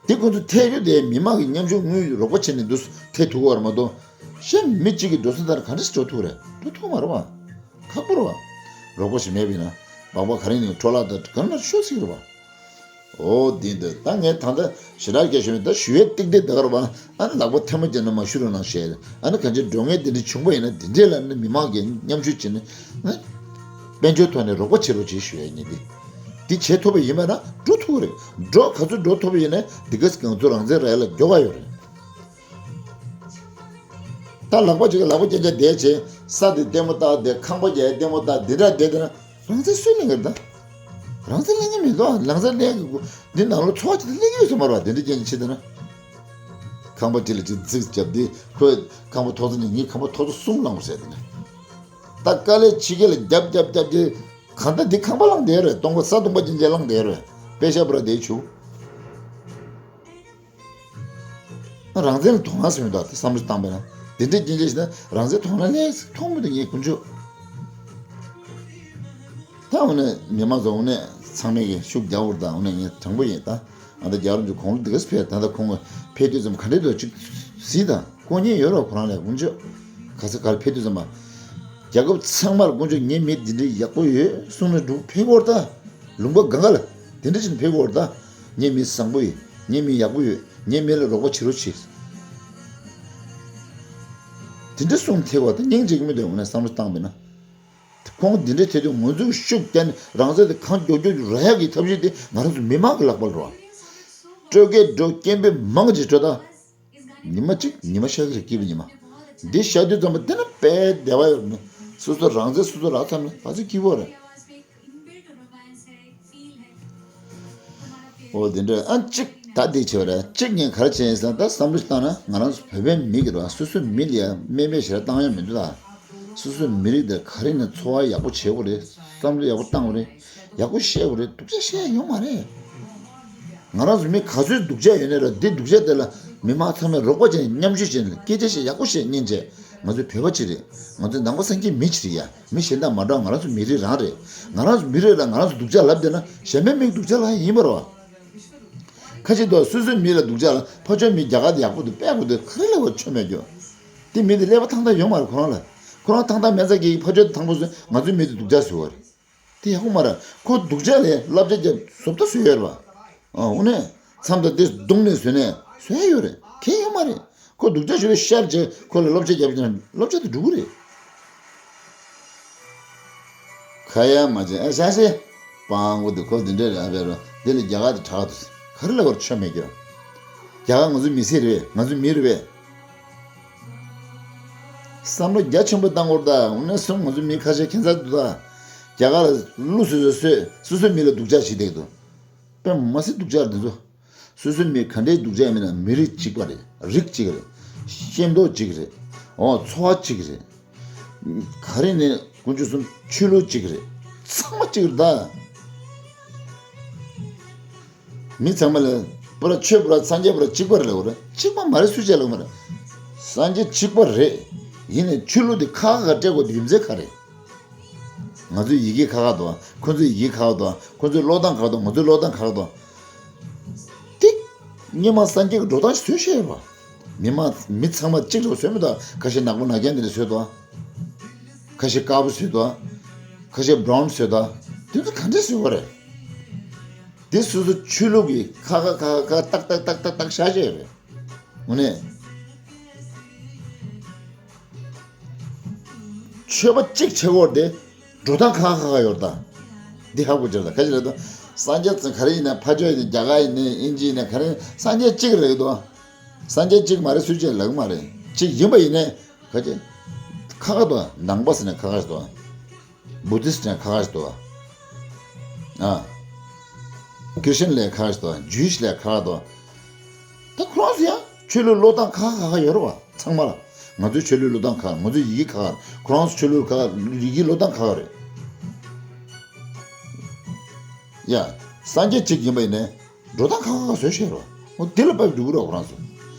དེ་ཁོ་ཚོ་ཐད་ཡོད་དེ་མི་མང་གི་མཉམ་ཞུགས་དངུལ་རོགས་པ་བྱས་ནས་འདུག་ཐད་ཐུབ་བར་མ་གཏོགས། གཞན་མི་གཅིག་གིས་འགྲོ་ས་དར་ག་འདྲ་ཞིག་འགྲོ་ཐུབ་རེད། འགྲོ་ཐུབ་མ་རེད་བ། ཁག་པོ་རེད་བ། རོགས་པ་ཞིག་མེད་པས་ན། སྦག་སྦག་ག་རེ་ནས་འཕྲོ་བརླག་དང་གང་ན་ཤོད་སྲིད་རེད་བ། འོ་དེ་འདི་ད་ངས་ད་ལྟ་ཞེ་དྲག་སྐད་ཤོད་མེད་ད་ཞུ་ཡས་ཏིག་ཏིག་ད་གར་བ། ཨ་ནི་ལག་པ་ཐལ་མོ་སྦྱར་ན་མ་ཞུ་རོགས་གནང་ཞེས། ཨ་ནི་གང་ཅི་འགྲོ་ངེས་དེ་འདྲ་བྱུང་བ་ཡིན་ན་དེ་འདྲས་ལ་ནི་མི་མང་གིས་མཉམ་ཞུགས་བྱས་ནས། ཨ་དཔལ་འབྱོར་ཐོག་ནས་རོགས་པ་བྱེད་རོགས་བྱེད་ཞུ་ཡས་ཉིད་དེ། འདི་བྱེད་ཐུབ་པ་ཡིན་པ་ན་འགྲོ་ཐུབ་རེད། འགྲོ་ག་ཚོད་འགྲོ་ཐུབ་པ་ཡིན་ན་འདི་ག་ང་ཚོ་རང་བཙན་རག་ཡ་ལ་མགྱོགས་པ་ཡོད་རེད། ད་ལག་པ་གཅིག་གི་ལག་པ་རྐྱང་རྐྱང་བསྡད་བྱས་ས་དེ་ལྟད་མོ་ལྟ་བསྡད་ཁང་པ་རྒྱག་ཡ་ལྟད་མོ་ལྟ་འདི་འདྲ་བསྡད་བསྡད་ན་རང་བཙན་སུས་ལེན་གི་རེད་ད། རང་བཙན་ལེན་གི་མི་འདུག་ཨ་རང་བཙན་ལེན་གི་འདི་ནང་ལོགས་འཚོ་བ་ཅིག་ལ་ལེན་གི་ཡོད་ས་མ་རེད་བ། དེ་འདྲ་རྐྱང་རྐྱང་བྱེད་བསྡད་ན། ཁང་པ་གཅིག་ལ་གཅིག་རྫིག་བརྒྱབ་སྟེ་ཁོས་ཁང་པ་ཐོག་ས་གཉིས་ངས་ཁང་པ་ཐོག་ས་གསུམ་བླངས་པ་ཟེར་དེ་ནས། ད་དཀའ་ལས་ཕྱི་རྒྱལ་ལ་རྒྱབ་རྒྱབ་རྒྱབ་དེ་གང་ལྟར་འདི་ཁང་པ་བླངས་བསྡད་རེད། སྟོང་པ་ས་སྟོང་པ་ཅན་ཅན་བླངས་བསྡད་རེད། པེ་ཤ་པུ་ར་དེ་བྱུག་རང་བཙན་ལ་དོ་སྣང་ཟེར་མི་འདུག་དེ་བསམ་བློ་བཏང་པས་ན་དེ་འདྲའི་རྐྱང་རྐྱང་ཞིག་ན་རང་བཙན་དོ་སྣང་ལས་མཐོང་མི་འདུག་ངས་དཀོན་མཆོག་ད་འོ་ནས་མི་མང་ཚོ་འོ་ནས་ཚང་མས་ཀྱི་ཤུགས་རྒྱག་འོར་ད་འོ་ནས་ངས་དྲང་པོ་ཡིན་ད། ཨ་ད་རྒྱལ་བ་རིན་པོ་ཆེ་དགུང་ལོ་འདི་ག་ཙམ་ཕེབས། ད་ལྟ་ཁོང་ཕེབས་དུས་ཙམ་ག་འདྲས་འདུག་ཅིག་གཟིགས་དང་། དཀོན་གཉེར་ཡོད་རེད་བ། ཁོ་རང་ལ་དཀོན་མཆོག་ག་ས་གར་ཕེབས་དུས་ཙམ་པ། རྒྱལ་ཁབ་ཚང་མར་དཀོན་མཆོག་ངའི་མི་འདི་འདྲའི་ཡག་པོ་ཡོད་གསུངས་ནས་འདུག་ཕེབས་དགོས་རེད་ད། ལུང་པ་གང་ག་ལ་དེ་འདྲ་བྱས་ནས་ཕེབས་དགོས་རེད་ད། ངའི་མི་བཟང་པོ་ཡོད། ངའི་མི་ཡག་པོ་ཡོད། ངའི་མི་ལ་རོགས་པ་བྱེད་རོགས་བྱེད། དེ་འདྲ་གསུངས་ཐེབས་པ་དང་སྙིང་རྗེ་གི་མི་འདུག་ངས་བསམ་བློ་བཏང་བས་ན། ཁོང་འདི་འདྲའི་ཐད་དུ་ང་ཚོས་ཤུགས་བརྒྱབ་ནས་རང་བཙན་དེ་གང་མགྱོགས་མགྱོགས་རག་ཡག་གི་ཐབས་ཤེས་དེ་ང་རང་ཚོ་མི་མང་གི་ལག་པར་རོགས། སྤྲོད་མཁན་འགྲོ། སྐད་འབོད་མང་ཆེ་སྤྲོད་ད། ཉི་མ་གཅིག་ཉི་མ་ཤར་གི་རེད། སྐྱིད་པའི་ཉི་མ། འདི་ཤར་དུས་ཙམ་པ་དེ་ན་དཔེ་བདེ་བ་ཡོད་མེད། སོ་སོ་རང་བཙན་སོ་སོ་རག་ཚར་ན་ཕལ་ཆེར་སྐྱིད་པོ་རེད། འོ་དེ་འདྲ། ཨ་གཅིག་ད་འདི་བྱས་པ་རེད། གཅིག་ངས་ག་རེ་བྱས་ཡིན་ཟེར་ན། ད་བསམ་བློ་ཞིག་བཏང་ན་ང་རང་ཚོ་བོད་པའི་མི་གི་རེད་བ། སོ་སོའི་མི་ལ་ཡ་དམའ་འབེབས་ཞེ་དྲག་བཏང་ཡ་མི་འདུག་ད། སོ་སོའི་མི་རིགས་དེ་ག་རེ་ནས་འཚོ་བ་ཡག་པོ་བྱེད་དགོས་རེད། བསམ་བློ་ཡག་པོ་བཏང་དགོས་རེད། ཡག་པོ་བཤད་དགོས་རེད། སྡུག་ཅག་བཤད་ཡ་ཡོད་མ་རེད། ང་རང་ཚོ་མི་ག་ཚོད་སྡུག་ཅག་ཡོད་ནའི་ར། འདི་སྡུག་ཅག་དེ་ལ་མི་མང་ཚང་མས་རོགས་པ་བྱས་ནས་མཉམ་ཞུགས་བྱས་ནས་སྐད་ཆ་བཤད། ཡག་པོ་བཤད། སྙིང་རྗེ། ང་ཚོ་བོད་པ་གཅིག་རེད། ང་ཚོ་ནང་པ་སངས་རྒྱས་མི་གཅིག་རེད་ཡ། མི་གཞན་དང་མ་འདྲ་བ་ང་རང་ཚོ་མི་རིགས་རང་རེད། ང་རང་ཚོ་མི་རིགས་ལ་ང་རང་ཚོ་སྡུག་ཅག་ལབ་བསྡད་ན་གཞན་པའི་མིས་སྡུག་ཅག་ལབ་ཡ་ཡིན་པ་རེད་བ། ཁ་ཅིག་ཏུ་སོ་སོའི་མི་ལ་སྡུག་ཅག་ལབ། ཕར་ཕྱོགས་མི་རྒྱ་གར་དེ་ཡག་པོ་འདུག་དཔེ་ཡག་པོ་འདུག་ག་རེ་ལབ་པར་ཆོ་མེད་རྒྱུ། དེ་མི་དེ་ཀླད་པ་ཐང་ཐང་ཡོད་མ་རེད་ཁོ་རང་ལ། ཁོ་རང་ཐང་ཐང་མེད་ཙང་གི་ཕར་ཕྱོགས་དེ་ཐང་པོ་བཟོས། ང་ཚོའི་མི་དེ་སྡུག་ཅག་བཟོས་པ་རེད། དེ་ཡག་པོ་མ་རེད། ཁོ་སྡུག་ཅག་ལབ་བསླབ་བྱ་བརྒྱབ་བཟོ་ལྟ་བཟོས་ཡོད་རེད་བ། ཨ་དངོས་གནས་མཚམས་དང་དེ་རྡུང་ནས་བཟོས་ནས་བཟོས་ཡོད་རེད། གལ་ཡོད་མ་རེད། ཁོ་སྡུག་ཅག་ཞུ་བའི་ཤར་རྗེས་ཁོ་ལ་བསླབ་བྱ་བརྒྱབ་ཀྱང་བསླབ་བྱ་དེ་འགྲུབ་ཀྱི་རེད། ཁ་ཡ་མ་བྱེད་ཨ་ཤ་ཤེ། སྤང་བོ་དེ་ཁོ་འདི་འདྲ་རེད་ཨ་བེ་རོ། འདི་ལ་རྒྱ་གར་དེ་དྲག་འདུག་ག་རེ་ལབ་པར་ཆོ་མེད་རྒྱུ། རྒྱ་གར་ང་ཚོའི་མི་སེར་རེད་པས། ང་ཚོའི་མི་རེད་པས། བསམ་བློ་རྒྱ་ཆེན་པོ་བཏང་དགོས་རེད་ད། འོ་ན་སོང་ང་ཚོའི་མི་ཁ་ཤས་ཁྱད་མཚར་འདུག་ད། རྒྱ་གར་ལ་ཀླུ་སོ་སོ་སོས་སོ་སོའི་མི་ལ་སྡུག་ཅག་བྱེད་བསྡད་འདུག་དཔེ་མ་སྲིད་སྡུག་ཅག་འདི་ཚོ། སོ་སོའི་མི་ག་འདྲའི་སྡུག་ཅག་མིན་ན། མི་རིགས་གཅིག་པ་རེད། རིགས་གཅིག་རེད། ཤེས་མདོག་གཅིག་རེད། འོ་འཚོ་བ་གཅིག་རེད། ག་རེ་ནས་དཀོན་མཆོག་གསུམ་ཆོས་ལུགས་གཅིག་རེད། ཚང་མ་གཅིག་རེད་ད། མི་ཚང་མ་ལ་པུ་ར་ཆོས་པུ་ར་སངས་རྒྱས་པུ་ར་གཅིག་པ་རེད་ལབ་རེད། གཅིག་པ་མ་རེད་སུས་བྱས་ལབ་མ་རེད། སངས་རྒྱས་གཅིག་པ་རེད། ཡིན་ནའི་ཆོས་ལུགས་དེ་ཁག་ཁག་ཁག་སྤྲད་དགོས་དེ་རྒྱུ་མཚན་ག་རེད། ང་ཚོའི་ཡི་གེ་ཁག་ཁག་འདུག་ཁོ་ཚོའི་ཡི་གེ་ཁག་ཁག་འདུག་ཁོ་ཚོའི་ཀློག་སྟངས་ཁག་ཁག་འདུག་ང་ཚོའི་ཀློག་སྟངས་ཁག་ཁག་འདུག་དེ་སྔོན་མ་སངས་རྒྱས་ཀྱི་འགྲོ་སྟངས་ཤིག་བཟོས་བཞག་ཡོད་པ། མི་མང་མི་ཚང་མ་གཅིག་འདྲ་བོ་བཟོས་མི་འདུག་ཁ་ཤས་ནག་པོ་ནག་རྐྱང་དེ་འདྲ་བཟོས་འདུག་ཁ་ཤས་དཀར་པོ་བཟོས་འདུག་ཁ་ཤས་བྷ་རའུན་བཟོས་འདུག་དེ་ཚོ་ག་འདྲས་བཟོས་པ་རེད། དེ་སོ་སོ་ཆོས་ལུགས་ཀྱི་ཁག་ཁག་ཁག་ཁག་ཏག་ཏག་ཏག་ཏག་ཏག་བཞག་བཞག་ཡོད་རེད། དངོས་གནས། ཆོས་པ་གཅིག་བྱེད་དགོས་ཏེ། འགྲོ་སྟངས་ཁག་ཁག་ཁག་ཡོད་ད། འདི་ཧ་གོ་རྒྱུ་ད། ཁ་ཅིག་ལ་ད། སངས་རྒྱས་ཚོ་ག་རེ་ཡིན་ན། ཕར་ཕྱོགས་ཡིན་ན། རྒྱ་གར་ཡིན་ན། དབྱིན་ཇི་ཡིན་ན། ག་རེ་ཡིན་ན། སངས་རྒྱས་གཅིག་རེད་དོ། སངས་རྒྱས་གཅིག་མ་རེད་ཟེར་བྱས་ལབ་ཀྱི་མ་རེད། གཅིག་ཡིན་པ་ཡིན་ནའི། ཁ་ཅིག་ཁག་ཁག་དོ། ནང་པ་ཟེར་ན་ཁག་ཁག་དོ། བུ་དིསྟ་ལ་ཁག་ཁག་དོ། ཨ། ཁྲི་སི་ཅན་ལ་ཁག་ཁག་དོ། ཇུའི་ཤི་ལ་ཁག་ཁག་དོ། ད་ཁོ་རང་ཚོ་ཡང་ཆོས་ལུགས་ཀློག་སྟངས་ཁག་ཁག་ཁག་ཡོད་རེད་བ། ཚང་མ་ལ། ང་ཚོའི་ཆོས་ལུགས་ཀློག་སྟངས་ཁག་ང་ཚོའི་ཡི་གེ་ཁག་ཁོ་རང་ཚོ་ཆོས་ལུགས་ཁག་ཡི་གེ་ཀློག་སྟངས་ཁག་རེད། ཡ། སངས་རྒྱས་གཅིག་ཡིན་པ་ཡིན་ནའི། འགྲོ་སྟངས་ཁག་ཁག་ཁག་བཟོས་བཞག་རེད་བ། འོ་དེ་ལ་དཔེ་འགྲོ་གི་རེད་བ་ཁོ་རང་ཚོ།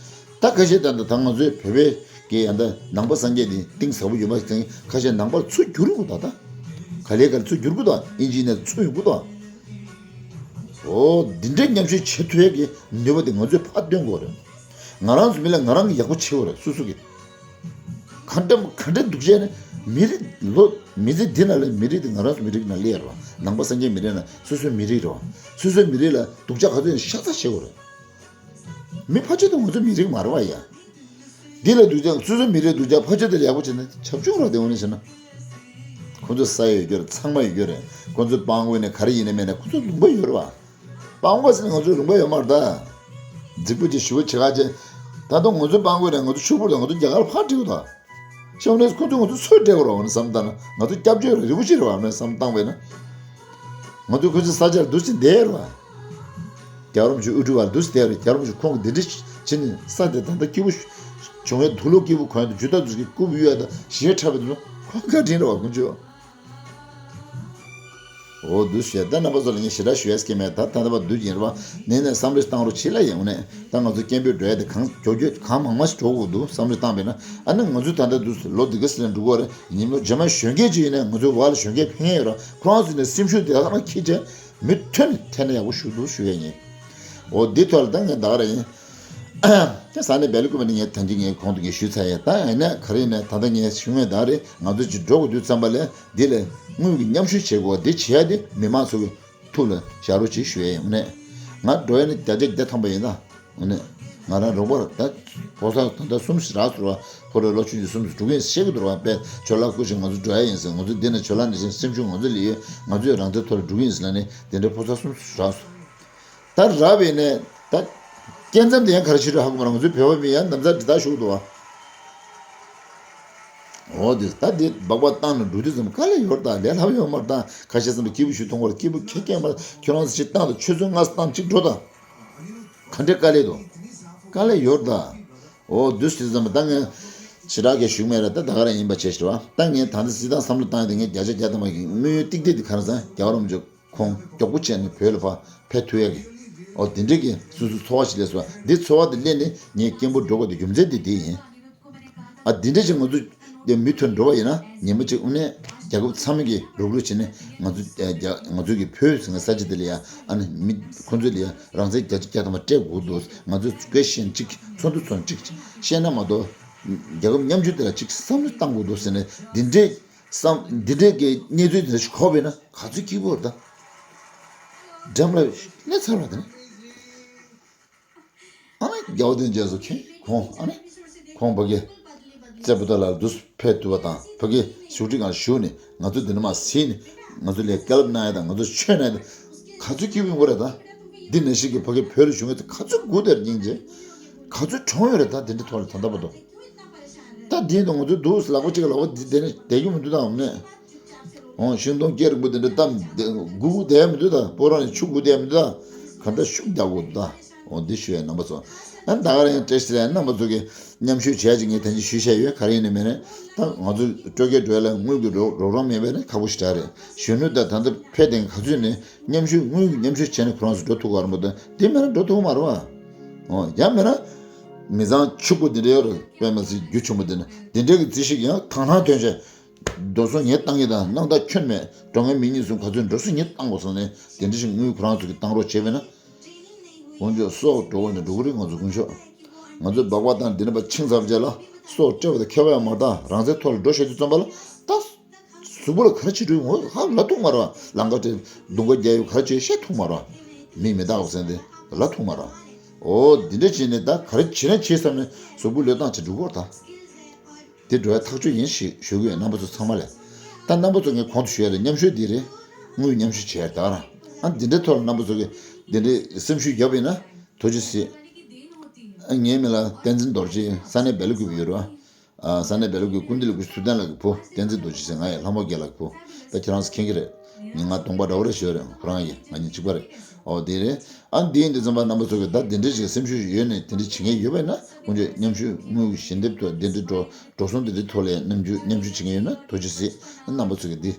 ད་ཁ་ཤས་ད་ད་ད་ང་ཚོའི་བོད་པའི་གི་ཡང་ད་ནང་པ་སངས་རྒྱས་དེ་གཏིང་ཟབ་པོ་ཡོད་མ་རེད་ཟེར་མཁན་ཁ་ཤས་ནང་པར་ཚུར་བསྒྱུར་དགོས་ད་ད། ག་ལེ་ག་ལེ་ཚུར་བསྒྱུར་དགོས་ད། དབྱིན་ཇི་ནས་ཚུར་ཡོང་དགོས་ད། འོ་འདི་འདྲའི་ཉམས་ཞིབ་བྱེད་ཐུབ་ཡག་གི་ནུས་པ་དེ་ང་ཚོས་ཕར་འདོན་དགོས་རེད། ང་རང་ཚོ་མི་ལ་ང་རང་གིས་ཡག་པོ་བྱེད་དགོས་རེད་སོ་སོ་གིས། ག་འདྲ་ག་འདྲ་སྡུག་ཅག་ནི་མི་རིགས་ལོ་མི་ཚེ་འདི་ནང་ལ་མི་རིགས་དེ་ང་རང་ཚོ་མི་རིགས་ནང་སླེབས་རེད་བ། ནང་པ་སངས་རྒྱས་མི་རིགས་ནང་སོ་སོའི་མི་རིགས་རེད་བ། སོ་སོའི་མི་རིགས་ལ་སྡུག་ཅག་ག་ཚོད་ཡིན་ཤ་ཚ་བྱེད་དགོས་རེད། མི་ཕལ་ཆེར་དུ་ང་ཚོ་མི་རིགས་མ་རེད་བ་ཡ། འདི་ལ་སྡུག་ཅག་སོ་སོའི་མི་རིགས་སྡུག་ཅག་ཕལ་ཆེར་དུ་ཡག་པོ་བྱས་ན་བྱབ་ཆུང་ར་དེ་འོ་ནས་བྱས་ན། ཁོ་ཚོ་ས་ཡོད་རྒྱུ་རེད། ཚང་མ་ཡོད་རྒྱུ་རེད། ཁོ་ཚོ་སྤང་དགོས་ནས་ག་རེ་ཡིན་ན་མེད་ན་ཁོ་ཚོ་ལུང་པ་ཡོད་རེད་བ། སྤང་དགོས་ཟེར་ན་ང་ཚོ་ལུང་པ་ཡོད་མ་རེད་ད། རྫིག་པོ་ཅིག་ཞུ་བ་བྱེད་ག་བྱེད། ད་དུང་ང་ཚོ་སྤང་དགོས་རེད། ང་ཚོ་ཕྱུག་པོ་རེད། ང་ཚོ་རྒྱ་གར་ལ་ཕར་འགྲོ་དགོས་ད། ཤོང་ནས་ཁོ་ཚོས་ང་ཚོ་ཚོད་སྤྲད་དགོས་རེད་བ། ཨ་ནི་བསམ་བཏང་ན་ང་ཚོ་སྐྱབས་བཅོལ་རེ་རིལ་བོ་ཅིག་རེད་བ། ཨ་ནི་བསམ་བཏང་བས་ན། ང་ཚོས་ཁོ་ཚོའི་ས་ཆར་འདུག་སེ་བསྡད་རེད་བ། རྒྱལ་བ་རིན་པོ་ཆེ་དབུ་ཁྲིད་པ་འདུག་སེ་བསྡད་རེད། རྒྱལ་བ་རིན་པོ་ཆེ་ཁོང་གིས་འདི་འདྲ་བྱས་ནས་ས་དེ་ད་ལྟ་སྐྱིད་པོ་བྱུང་བའི་དུག་ལོག་སྐྱིད་པོ་གོན་དུ་ཇུས་ཏག་འདུག་སེ་རྐུབ་གཡུག་ཡ་དང་གཞས་འཁྲབ་པ་དེ་ཚོ་ཁོང་བཀའ་དྲིན་རེད་བ། དཀོན་མཆོག་འོ་འདུག་ཞེས་ད་རྣམ་པ་ཚོ་ལ་ངས་ཞེ་དྲག་ཞུ་ཡས་སྐད་མེད། ད་ད་ལྟ་བར་འདུག་ཡིན་རེད་བ། ནས་ནས་བསམ་བློ་བཏང་རོགས་བྱེད་ལ་ཡིན། འོ་ནས་ད་ང་ཚོ་སྐད་འབོད་འགྲོ་ཡ་དེ་གང་མགྱོགས་མགྱོགས་གང་མང་མང་ཞིག་འགྲོ་དགོས་འདུག་བསམ་བློ་བཏང་བས་ན། ཨ་ནི་ང་ཚོས་ད་ལྟ་འདུག་ལོ་འདི་ག་ཙམ་ལ་འགྲོ་གི་རེད། ཉིན་མོ་རྗེས་མ་གཞོན་སྐྱེས་ཅིག་ཡིན་ན་ང་ཚོའི་བར་ལ་གཞོན་སྐྱེས་ཕན་ཡས་ཡོད་རེད། ཁོ་རང་ཚོ་ནས་སེམས་ཤུགས་དེ་ག་རང་ཁྱེར་བྱས་མུ་མཐུད་ནས་འཐེན་ན་ཡག་པོ་ཞིག་འདུག་ཞུ་ཡས་ཡིན། འོ་འདི་ཐོག་ལ་ད་ངས་ད་ག་རེ་ཡིན། དེ་ས་གནས་སྦེལ་ཀོབ་ནས་ངས་ཐང་ཅིག་ངས་གོང་དུ་ངས་ཞུས་ཚར་ཡས། ད་ཡིན་ན་ག་རེ་ཡིན་ན་ད་ལྟ་ངས་ཞུ་ངས་ད་རེ་ང་ཚོ་ཅིག་འགྲོ་དགོས་དུས་ཙམ་པ་ལས་འདི་ལས་དངུལ་གྱི་མཉམ་ཞུགས་བྱེད་དགོས། འདི་བྱེད་ཡ་དེ་མི་མང་ཚོ་གི་ཐུགས་ལ་བཞག་རོགས་བྱེད་ཞུ་ཡས་ཡིན། ངས་ང་འགྲོ་ཡས་ནི་བརྒྱ་ཆ་བརྒྱ་ཐམ་པ་ཡིན་ད། ཨ་ནི། ང་རང་རོགས་པ་ད། ཕོ་གསར་ད་ལྟ་གསུམ་ཞིག་རག་སོང་བ། ཕོ་རོགས་སློབ་ཆུང་གི་གསུམ་ཞིག་འགྲོ་གི་ཡིན་བཤད་གི་འདུག་བ། དཔེ་ཇོ་ལགས་སྐུ་ཞིག་ང་ཚོ་འགྲོ་ཡ་ཡིན་ཟེར། ང་ཚོ་འདི་ནས་ཇོ་ལགས་ནས་བཞིན་སེམས་ཤུགས་ང་ཚོ་ལ་ཡོད། ང་ཚོས་རང་བཙན་ཐོག་ལ་འགྲོ་གི་ཡིན་ཟེར་ལ་ནི་དེ་འདྲའི་ཕོ་གསར་གསུམ་ཞིག་རག་སོང་། ད་རག་པའི་ནས་ད། སྐྱེ་མཚམས་དེ་ཡང་ག་རེ་བྱེད་རོགས་ཧ་གོ་མ་རེད། ང་ཚོའི་བོད་པ་མི་ཡང་ན་ཚ་འདི་ལྟར་ཞུགས་འདུག་བ། འོ་དེ་ད་དེ་སྦག་སྦག་བཏང་ནས་འགྲོ་དུས་ཙམ་དཀའ་ལས་ཡོད་རེད་ད། ལས་སླ་པོ་ཡོད་མ་རེད་ད། ཁ་ཤས་ཙམ་ལ་སྐྱིད་པོ་ཞིག་མཐོང་གི་རེད། སྐྱིད་པོ་ཁྱེད་ཀྱང་མ་ཁྱོད་རང་ཚོ་ཞིག་བཏང་དང་ཆུ་ཚོད་ལྔ་བཏང་གཅིག་འགྲོ་དང་། ག་འདྲའི་དཀའ་ལས་འདུག་དཀའ་ལས་ཡོད་རེད་ད། འོ་དུས་དེ་ཙམ་ད་ངས་ཞེ་དྲག་གི་ཞུགས་མེད་རེད་ད། ད་ག་རང་ཡིན་པ་བྱས་ཞེས་པ་ད་ངས་ད་ལྟ་སྲིད་ཏང་བསམ་བློ་བཏང་ཡོད་དེ། ངས་བརྒྱ་ཆ་བརྒྱ་ཐམ་པ་གི་དངོས་ཡོད་ཏིག་ཏིག་དེ་ག་རེ་ཟེར་རྒྱལ་བ་རིན་པོ་ཆེ་ཁོང་མགྱོགས་པོ་བྱས་ནས་བོད་ལ་ཕར་ཕེབས་ཐུབ་ཡ་གི། འོ་དེ་འདྲའི་གི་སོ་སོ་ཚོར་བ་ཞིག་སླེབས་སོང་། འདི་ཚོར་བ་དེ་སླེབས་ནས་ངས་སྐད་འབོད་འགྲོ་དགོས་དེ་རྒྱུ་མཚན་དེ་དེ་ཡིན། ཨ་འདི་འདྲ་ཞིག་ང་ཚོ་དེ་མུ་མཐུད་འགྲོ་བ་ཡིན་ན་ཉི་མ་གཅིག་དངོས་གནས་རྒྱལ་ཁབ་ཚང་མ་གིས་རོགས་རོགས་བྱས་ནས་ང་ཚོ་ཨ་རྒྱ་ང་ཚོ་གི་བོད་ཟེར་མཁན་ས་ཆ་དེ་ལ་ཡ་ཨ་ནི་མི་ཁོ་ཚོ་ལ་ཡ་རང་བཙན་བརྒྱ་ཆ་བརྒྱ་ཐམ་པ་སྤྲད་དགོས་འདུག་ང་ཚོ་སྐད་ཤེས་གཅིག་ཚོགས་འདུ་ཚོགས་གཅིག་བཤད་ན་མ་གཏོགས་རྒྱལ་ཁབ་མཉམ་སྤྱོད་དེ་ལ་གཅིག་བསམ་བློ་བཏང་དགོས་འདུག་ཟེར་ནས་འདི་འདྲའི། བསམ། འདི་འདྲའི་གི་གནས་ཚུལ་འདི་འདྲ་ཞིག་གོ་བས་ན་ག་ཚོད་སྐྱིད་པོ་རེད་ད། འགྲམ་ལ་སླེབས་ཚར་བ་དེ་ནི། ཨ་ནི་རྒྱལ་བ་དོན་རྒྱལ་སོ་ཁྱེད་ཁོང་ཨ་ནི་ཁོང་ཕ་གི་རྩེ་པོ་ཏ་ལ་དུས་ཕེབས་ཐུབ་པ་དང་ཕ་གི་བཞུགས་ཁྲི་སྒང་བཞུགས་ནས་ང་ཚོ་འདི་ནས་མར་གཟིགས་ནས་ང་ཚོ་ལ་བཀའ་སློབ་གནང་ཡ་དང་ང་ཚོ་ཆོས་གནང་ཡ་དང་ག་ཚོད་སྐྱིད་པོ་ཡོང་གི་རེད་ད། འདི་ནང་བཞིན་གི་ཕ་གི་བོད་ལ་བཞུགས་མཁན་ཚོ་ག་ཚོད་སྒུག་བསྡད་སྙིང་རྗེ། ག་ཚོད་གྲོངས་ཡོད་རེད་ད་དེ་འདྲའི་ཐོག་ལ་ད་ལྟ་བར་དུ། ད་འདི་ནང་ང་ཚོ་འདུག་ལག་པ་གཅིག་ལག་པ་འདི་དེ་ནས་བསྡད་རྒྱུ་མི་འདུག་ད་འོང་ནས། འོང་ཤིང་སྡོང་སྐྱེ་རིང་པོ་དེ་འདྲ་གཏམ་དེ་སྒུག་སྒུག་བསྡད་ཡ་མི་འདུག་ད། སྤོ་ར་ནས་ཆུ་སྒུག་བསྡད་ཡ་མི་འདུག་ད། ག་འདྲ་ཤུགས་རྒྱག་དགོས་འདུག་ད། འོ་འདི་ཞུ་ཡ་རྣམ་པ་ཚོ། ཨ་ད་ག་རང་ཡང་བཀྲ་ཤིས་བདེ་ལེགས། རྣམ་པ་ཚོ་གི་མཉམ་ཞུགས་བྱས་ཅིག་ངས་དེ་འདྲ་ཞུས་བཞག་ཡོད། ག་རེ་ཡིན་ནི་མེད་ནས་ད་ང་ཚོ་སྤྲོ་སྐྱིད་འགྲོ་ཡ་ལ་དངུལ་གི་རོགས་རོགས་རམ་མེད་པས་ན་ཁག་པོ་ཞེ་དྲག་རེད། གཞོན་ནུ་ད་ད་ལྟ་ཕེབས་དེང་ག་ཚོད་ནས་མཉམ་ཞུགས་དངུལ་གི་མཉམ་ཞུགས་བྱས་ནས་ཁོ་རང་ཚོ་འགྲོ་ཐུབ་ཀྱི་ཡོད་རེད་མ་གཏོགས་དེ་མེད་ན་འགྲོ་ཐུབ་ཀྱི་མ་རེད་བ། འོ་ཡང་མེད་ན། མི་ཚང་ཕྱུག་པོ་འདི་འདྲ་ཡོད་རེད། དཔེ་མ་སྲིད་རྒྱུ་ཆེན་པོ་འདི་ནི་འདི་འདྲ་གི་རྩིས་ཤིག་ཡང་དང་ཐང་ཐོན་བྱས། འགྲོ་སོང་ངས་བཏང་གི་དང་སྣང་དག་ཁྱོན་མེད་འགྲོ་ངའི་མི་གཉིས་གསུམ་ག་ཚོད་འགྲོ་སོང་ངས་བཏང་དགོས་སོང་ནས་དེ་འདྲ་ཞིག་དངུལ་ཁོ་རང་ཚོ་གིས་བཏང་རོགས་བྱས་པས་ན། དཀོན་མཆོག་སྲོག་འགྲོ་བ་ནས་འགྲོ་གི་རེད་ང་ཚོ་དཀོན་མཆོག་ང་ཚོ་སྦག་སྦག་བཏང་འདི་ནས་པ་ཆིང་ཚར་བྱས་ལ་སྲོག་སྤྲད་པ་དང་ཁྱད་པར་ཡང་མ་བཏང་རང་བཙན་ཐོག་ལ་འགྲོ་བཤད་དུས་ཙམ་པ་ལ་ད། གཟུགས་པོ་ལ་ག་རེ་བྱེད་འགྲོ་ཡོང་ཧ་ལ་ཐུག་མ་ར་ལང་ཀ་དེ་རྡུང་ཀ་རྒྱག་ཡོད་ག་རེ་བྱེད་བཤད་ཐུག་མ་ར་མི་མི་དག་ཟེར་འདི་ལ་ཐུག་མ་ར་འོ་འདི་འདྲ་བྱས་ནས་ད་ག་རེ་བྱེད་ན་བྱེད་བསམ་ནས་གཟུགས་པོ་ལོས་བཏང་བྱེད་འགྲོ་གོ་ད། དེ་འགྲོ་ཡ་ཐག་ཆོད་ཡིན་ཞེས་ཞུ་གི་ཡོད་རྣམ་པ་ཚོ་ཚང་མ་ལ། ད་རྣམ་པ་ཚོ་ངས་གོང་དུ་ཞུ་ཡ་རེད། མཉམ་ཞུགས་འདི་རེད། དངུལ་མཉམ་ཞུགས་བྱས་ད་ར་ཨ་འདི་འདྲའི་ཐོག་ལ་རྣམ་པ་ཚོ་གི་འདི་འདྲའི་སེམས་ཤུགས་བརྒྱབ་ཡིན་ན་ཐུགས་རྗེ་གཟིགས། ཨ་ངའི་མིང་ལ་བསྟན་འཛིན་རྡོ་རྗེ་ས་གནས་སྦེལ་ཀོབ་ཡོད་རེད་བ། ས་གནས་སྦེལ་ཀོབ་ཀུན་བདེ་ལུགས་ཀྱི་ཚུལ་ལྡན་ལགས་ཀྱི་བུ་བསྟན་འཛིན་རྡོ་རྗེ་ཟེར། ང་ཡི་ལྷ་མོ་རྒྱལ་ལགས་ཀྱི་བུ། ད་ཁྱེད་རང་ཚོ་མཁྱེན་གྱི་རེད། ངས་ང་གདོང་པ་འདྲ་བོ་རེད་ཞུ་རེད། ཁོ་རང་ཡིན་ང་གཉིས་གཅིག་པ་རེད། ཨོ་དེ་རེད། ཨ་འདི་ཡིན་དུས་ཙམ་པ་རྣམ་པ་ཚོ་གིས་ད་འདི་འདྲ་ཞིག་སེམས་ཤུགས་ཡོད་ནས་དེ་འདྲ་བྱེད་མཁན་ཡོད་པ་ཡིན་ན་དཀོན་མཆོག་མཉམ་ཞུགས་དངུལ་གྱི་ཞལ་འདེབས་ཐོག་འདི་འདྲ་འགྲོ་འགྲོ་སོང་འདི་འདྲའི་ཐོག་ལ་མཉམ་ཞུགས་མཉམ་ཞུགས་བྱེད་མཁན་ཡོད་ན་ཐུགས་རྗེ་གཟིགས། རྣམ་པ་ཚོ་གིས་འདི།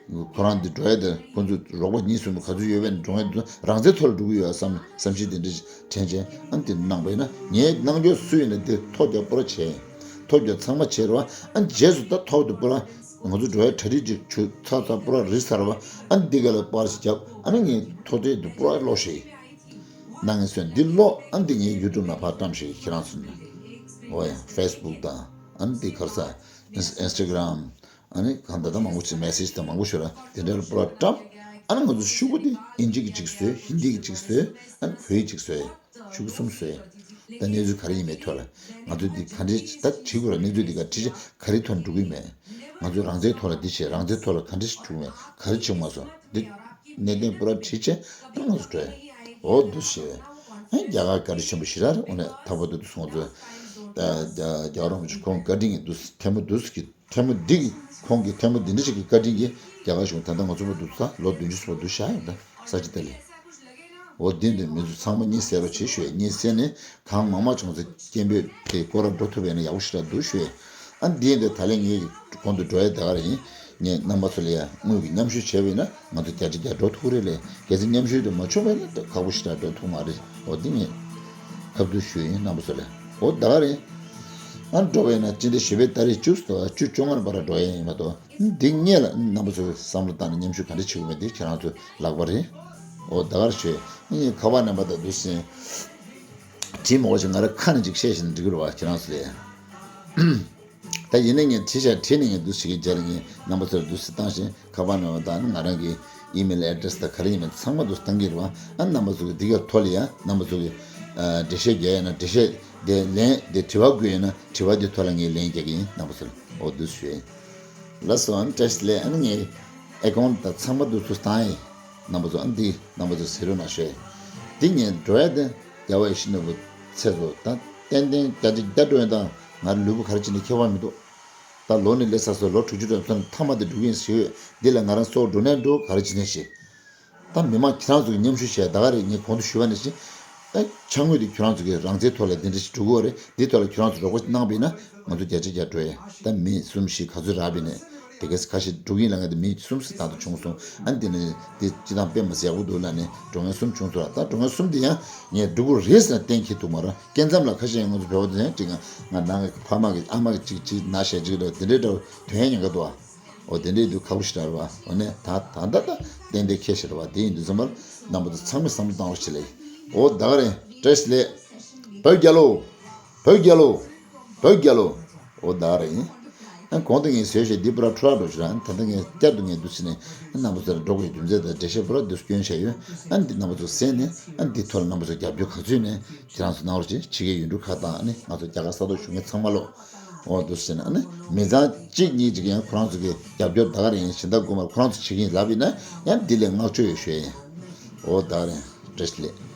ཁོ་རང་འདི་འགྲོ་ཡ་དེ་ཁོ་ཚོ་རོགས་པ་གཉིས་གསུམ་ག་ཚོད་ཡོད་པའི་འགྲོ་ཡ་དེ་ཚོ་རང་བཙན་ཐོག་ལ་འགྲོ་གི་ཡོད་བསམ་བསམ་ཤེས་དེ་འདྲ་དྲན་བྱས་ཨ་འདི་གནང་པ་ཡིན་ན་ངས་གནང་ཕྱོགས་སུ་ཡིན་ན་དེ་ཐོ་རྒྱག་པོ་ར་བྱས་ཡིན། ཐོ་རྒྱག་ཚང་མ་བྱས་ར་བ་ཨ་རྗེས་སུ་ད་ཐོག་ཏུ་པོ་ར་ང་ཚོ་འགྲོ་ཡ་གྲ་སྒྲིག་ཅིག་བྱུས་ཚར་ཚར་པོ་ར་རི་ཚར་བ་ཨ་འདི་ག་ལ་པར་ཞིག་རྒྱབ་ཨ་ནི་ངས་ཐོ་རྩལ་དུ་པོ་ར་ཀློག་ཤེས་ཡིན། གནང་ངེས་སོན་འདི་ཀློག་ཨ་འདི་ངས་ཡུ་ཊུབ་ན་ཕར་བཀྲམ་ཤེས་ཡིན་ཁྱེད་རང་ཚོ་ནས་འོ་ཡ་ཧྥེ་སི་བུག་དང་ཨ་འདི་གར་ས་ཨིན་སི་ཊ་གྷི་རམ། ཨ་ནི་གང་ལྟར་ད་མང་པོ་ཅིག་མེ་སེ་ཇི་དང་མང་པོ་ཞིག་ལ་དེ་འདྲ་ལ་པུ་ར་བཀྲམ། ཨ་ནི་ང་ཚོ་ཤོག་གུ་དེ་ཨིན་ཇི་གི་གཅིག་བཟོས། ཧིན་དི་གི་གཅིག་བཟོས། ཨ་ནི་བོད་ཡིག་གཅིག་བཟོས། ཤོག་གུ་གསུམ་བཟོས། ད་གནས་ཚུལ་ག་རེ་ཡིན་མེད་ཐོག་ལ་ང་ཚོ་འདི་ག་འདྲས་ད་བྲིས་དགོས་ར། གནས་ཚུལ་འདི་ག་བྲིས་ཆེ་ག་རེ་ཐོག་ནས་འགྲོ་གི་མེད། ང་ཚོ་རང་བཙན་ཐོག་ལ་འདི་བྱས་རང་བཙན་ཐོག་ལ་ག་འདྲས་ཞིག་འགྲོ་གི་མེད་ག་རེ་བྱུང་མ་སོང་འདི། གནད་དོན་པུ་ར་བྲིས་ཆེ་ཨ་ནི་ང་ཚོ་འགྲོ་ཡ། འོ་འདུ་ཤེས། ཨ་རྒྱ་གར་བཀའ་དྲིན་ཆེན་པོ་ཞེ་དྲག་རེད། འོ་ནས་ཐག་པ་ཏུ་ཏུ་སོང་ཚོ། རྒྱ་རྒྱ་རོང་ཁོང་བཀའ་དྲིན་གྱི་འདུ་ཐལ་མོ་འདུ་གི་ཐལ་མོ་འདི་གི་ཁོང་གི་ཐལ་མོ་འདི་འདྲ་ཞིག་གི་བཀའ་དྲིན་གྱིས་རྒྱ་གར་གཞུང་ད་ལྟ་ང་ཚོ་མ་འདུག་ས་ལོ་བདུན་ཅུ་སོགས་འདུག་བཞག་ཡོད་ད་ས་ཆ་དེ་ལས། འོ་འདི་འདི་མི་ཚོ་ཚང་མ་གཉིད་སད་རོགས་བྱེད་ཞུ་ཡས། གཉིད་སད་ནས་གང་མང་མང་བྱུང་ཚེ་སྐད་འབོད་དེ་སྐོར་ར་འགྲོ་ཐུབ་པ་ཡིན་ན་ཡག་པོ་ཞེ་དྲག་འདུག་ཞུ་ཡས། ཨ་འདི་འདི་ད་ལན་ངས་གོང་དུ་འགྲོ་ཡས་ད་ག་རེ་ཡིན། ངས་རྣམ་པ་ཚོ་ལ་ཡ་དངུལ་གྱི་མཉམ་ཞུགས་བྱས་པ་ཡིན་ན་ང་ཚོ་བརྒྱ་ཆ་བརྒྱ་འགྲོ་ཐུབ་རེད་ལས། གལ་སྲིད་མཉམ་ཞུགས་དེ་མ་བྱུང་བ་ཡིན་ན་ད་ཁག་པོ་ཞེ་དྲག་འགྲོ་ཐུབ་མ་རེད། འོ་འདི་ངས་ཁ་བསྡུར་ཞུ་ཡིན་རྣམ་པ་ཚོ་ལ། འོ་ད་ག་རེད། ཨ་འགྲོ་བས་ན་སྤྱི་ཟླ་བཞི་པའི་ཏ་རིག་བཅུ་སོ་བཅུ་བཅོ་ལྔ་བར་འགྲོ་ཡ་ཡིན་མ་གཏོགས་འདི་སྔས་ལ་རྣམ་པ་ཚོས་བསམ་བློ་བཏང་ནས་མཉམ་ཞུགས་ག་འདྲ་བྱེད་དགོས་མེད་འདི་ཁྱེད་རང་ཚོའི་ལག་པ་རེད། འོ་ད་གར་ཞུས། ངས་ཁ་པར་ནང་པ་དང་འདུག་སེ་བྲིས་མ་དགོས་ཤིག་ང་རང་ཁ་ནས་ཅིག་བཤད་ཤེས་ན་འགྲིག་གི་རེད་བ། ཁྱེད་རང་ཚོ་ལ། ད་ཡིན་ནའི་ངས་བྲིས་བཞག་བྲིས་ནས་ངས་འདུག་སེ་བྱེད་ཀྱི་རྗེས་ལ་ངས་རྣམ་པ་ཚོར་འདུག་སེ་བཏང་ཞིང་། ཁ་པར་ནང་ད་ནི་ང་རང་གི་ཨི་མེལ་ཨེ་ཌི་རེ་སི་དང་ག་རེ་ཡིན་མིན་ཚང་མ་འདུག་སེ་བཏང་གི་རེད་བ། ཨ་རྣམ་པ་ཚོ་གི་འདི་གའི་ཐོག་ལ་ཡང་རྣམ་པ་ཚོ་གི་ཨ་འགྲེལ་བཤད་རྒྱག་ཡ་ན་འགྲེལ་བཤད་དེ་ལན་དེ་དྲི་བ་དགོས་ཡོད་ན་དྲི་བ་དེ་ཐོག་ལ་ངས་ལན་རྒྱག་གི་ཡིན། རྣམ་པ་ཚོར་འོ་འདུག་སེ་ཞུ་ཡ་ཡིན། ལགས་སོ། ཨ་ནི་བཀྲ་ཤིས་བདེ་ལེགས། ཨ་ནི་ངའི་ཨེ་ཀའུན་ཊི་དང་ཚང་མ་འདུག་སེ་བཏང་ཡིན། རྣམ་པ་ཚོ་ཨ་འདི་རྣམ་པ་ཚོ་གཟིགས་རོགས་གནང་ཞུ་ཡ་ཡིན། འདི་ངས་འགྲོ་ཡ་དེ་རྒྱལ་བ་ཡིད་བཞིན་ནོར་བུ་ཚེ་སྲོག་དང་ཏན་ཏན་བརྒྱ་ཆ་བརྒྱ་འགྲོ་ཡ་དང་ང་ལུས་པོ་ག་རེ་བྱས་ནས་ཁྱད་པར་མི་འདུག་ད་ལོ་ནི་ལས་ས་སོ་ལོ་དྲུག་ཅུ་རེ་ཐམ་པ་དེ་འགྲོ་གི་ཡིན་ཞུས། འདི་ལ་ང་རང་སྲོག་འགྲོ་ནས་འགྲོ་ག་རེ་བྱས་ནས་ཤི། ད་མི་མང་ཁྱེད་རང་ཚོ་གི་མཉམ་ཞུགས་བྱས་ད་ག་རེ་ངས་གོང་དུ་ཞུས་པ་ནང་བཞིན། ད་ཅ་དངོས་དེ་ཁྱེད་རང་ཚོ་གི་རང་བཙན་ཐོག་ལ་དེ་འདྲ་ཞིག་འགྲོ་གི་ཡོད་རེད། འདི་ཐོག་ལ་ཁྱེད་རང་ཚོ་རོགས་པ་གནང་པ་ཡིན་ན་ང་ཚོ་བརྒྱ་ཆ་བརྒྱ་འགྲོ་ཡ། ད་མི་གསུམ་བཞི་ག་ཚོད་རག་པ་ཡིན་ནའི་དེ་གས་ཁ་ཤས་འགྲོ་གི་ཡིན་ལ། ང་དེ་མི་གསུམ་བཞི་ད་ལྟ་བྱུང་སོང་། ཨ་འདི་ནས་དེ་སྤྱི་བཏང་དཔེ་མི་སྲིད་ཡག་པོ་འདུག་ལབ་ནས་འགྲོ་མཁན་གསུམ་བྱུང་སོང་ར། ད་འགྲོ་མཁན་གསུམ་དེ་ཡང་ངས་འགྲོ་གི་རེད་ཟེར་ན་གཏན་འཁེལ་ཐུབ་མ་རེད། སྐབས་མཚམས་ལ་ཁ་ཤས་ང་ཚོ་བོད་པ་དེ་ནས་ཅིག་ང་ནང་གི་ཕ་མ་གི་ཨ་མ་གི་ཅིག་ཅིག་ན་བྱས་ཅིག་རེད། དེ་འདྲའི་འདྲ་བོ་དོན་ཡང་ཉེན་ཁ་འདུག་ཨ། འོ་དེ་འདྲའི་དུས་ཁག་པོ་ཞིག་རེད་བ། འོ་ནས་ད་ད་ད་ད་ཏན་ཏན་ཁྱད་ཞིག་རེད་བ། དེ་ཡིན་དུས་ཙམ་པར་རྣམ་པ་ཚོ་ཚང་མས་བསམ་བློ་བཏང་རོགས་བྱེད་ལེ། འོ་ད་ག་རེད། བཀྲ་ཤིས་བདེ་ལེགས། བོད་རྒྱལ་ལོ། བོད་རྒྱལ་ལོ། བོད་རྒྱལ་ལོ། འོ་ད་ག་རེད་ཡིན། ཨ་གོང་དུ་ངས་བཟོས་བཞག་འདི་པུ་ར་འཕྲོ་བརླག་འགྲོ་ཞིག་ར། ད་ལྟ་ངས་བསྐྱར་དུ་ངས་འདུག་སེ་ནས་རྣམ་པ་ཚོར་འགྲོ་དགོས་རྒྱུ་མཚན་དང་འགྲེལ་བཤད་པུ་ར་འདུག་སྐྱོན་བཞག་ཡོད། ཨ་འདི་རྣམ་པ་ཚོ་གསན་ནས་ཨ་འདི་ཐོག་ལ་རྣམ་པ་ཚོ་རྒྱབ་སྐྱོར་ག་ཚོད་ནས་ཁྱེད་རང་ཚོ་གནང་རོགས་བྱེད། ཕྱི་རྒྱལ་ཡུལ་གྲུ་ཁག་དང་ཨ་ནི་ང་ཚོ་རྒྱ་གར་ས་ཐོག་བཞུགས་མཁན་ཚང་མ་ལོ། འོ་འདུག་སེ་ནས་ཨ་ནི་མི་ཚང་གཅིག་གཉིས་ཅིག་ཡང་ཁོ་རང་ཚོ་གི་རྒྱབ་སྐྱོར་ད་ག་རེ་ཡིན་གཞན་དག་དགོས་མ་རེད། ཁོ་རང་ཚོ་བྱེད་ཀྱི་ཡིན་ལབ་ཡིན་ན་ཡང་འདི་ལས་བསྔགས་བརྗོད་ཡོད་ཞུ་ཡ་ཡིན། འོ་ད་ག་རེད། བཀྲ་ཤིས་བདེ་ལེགས།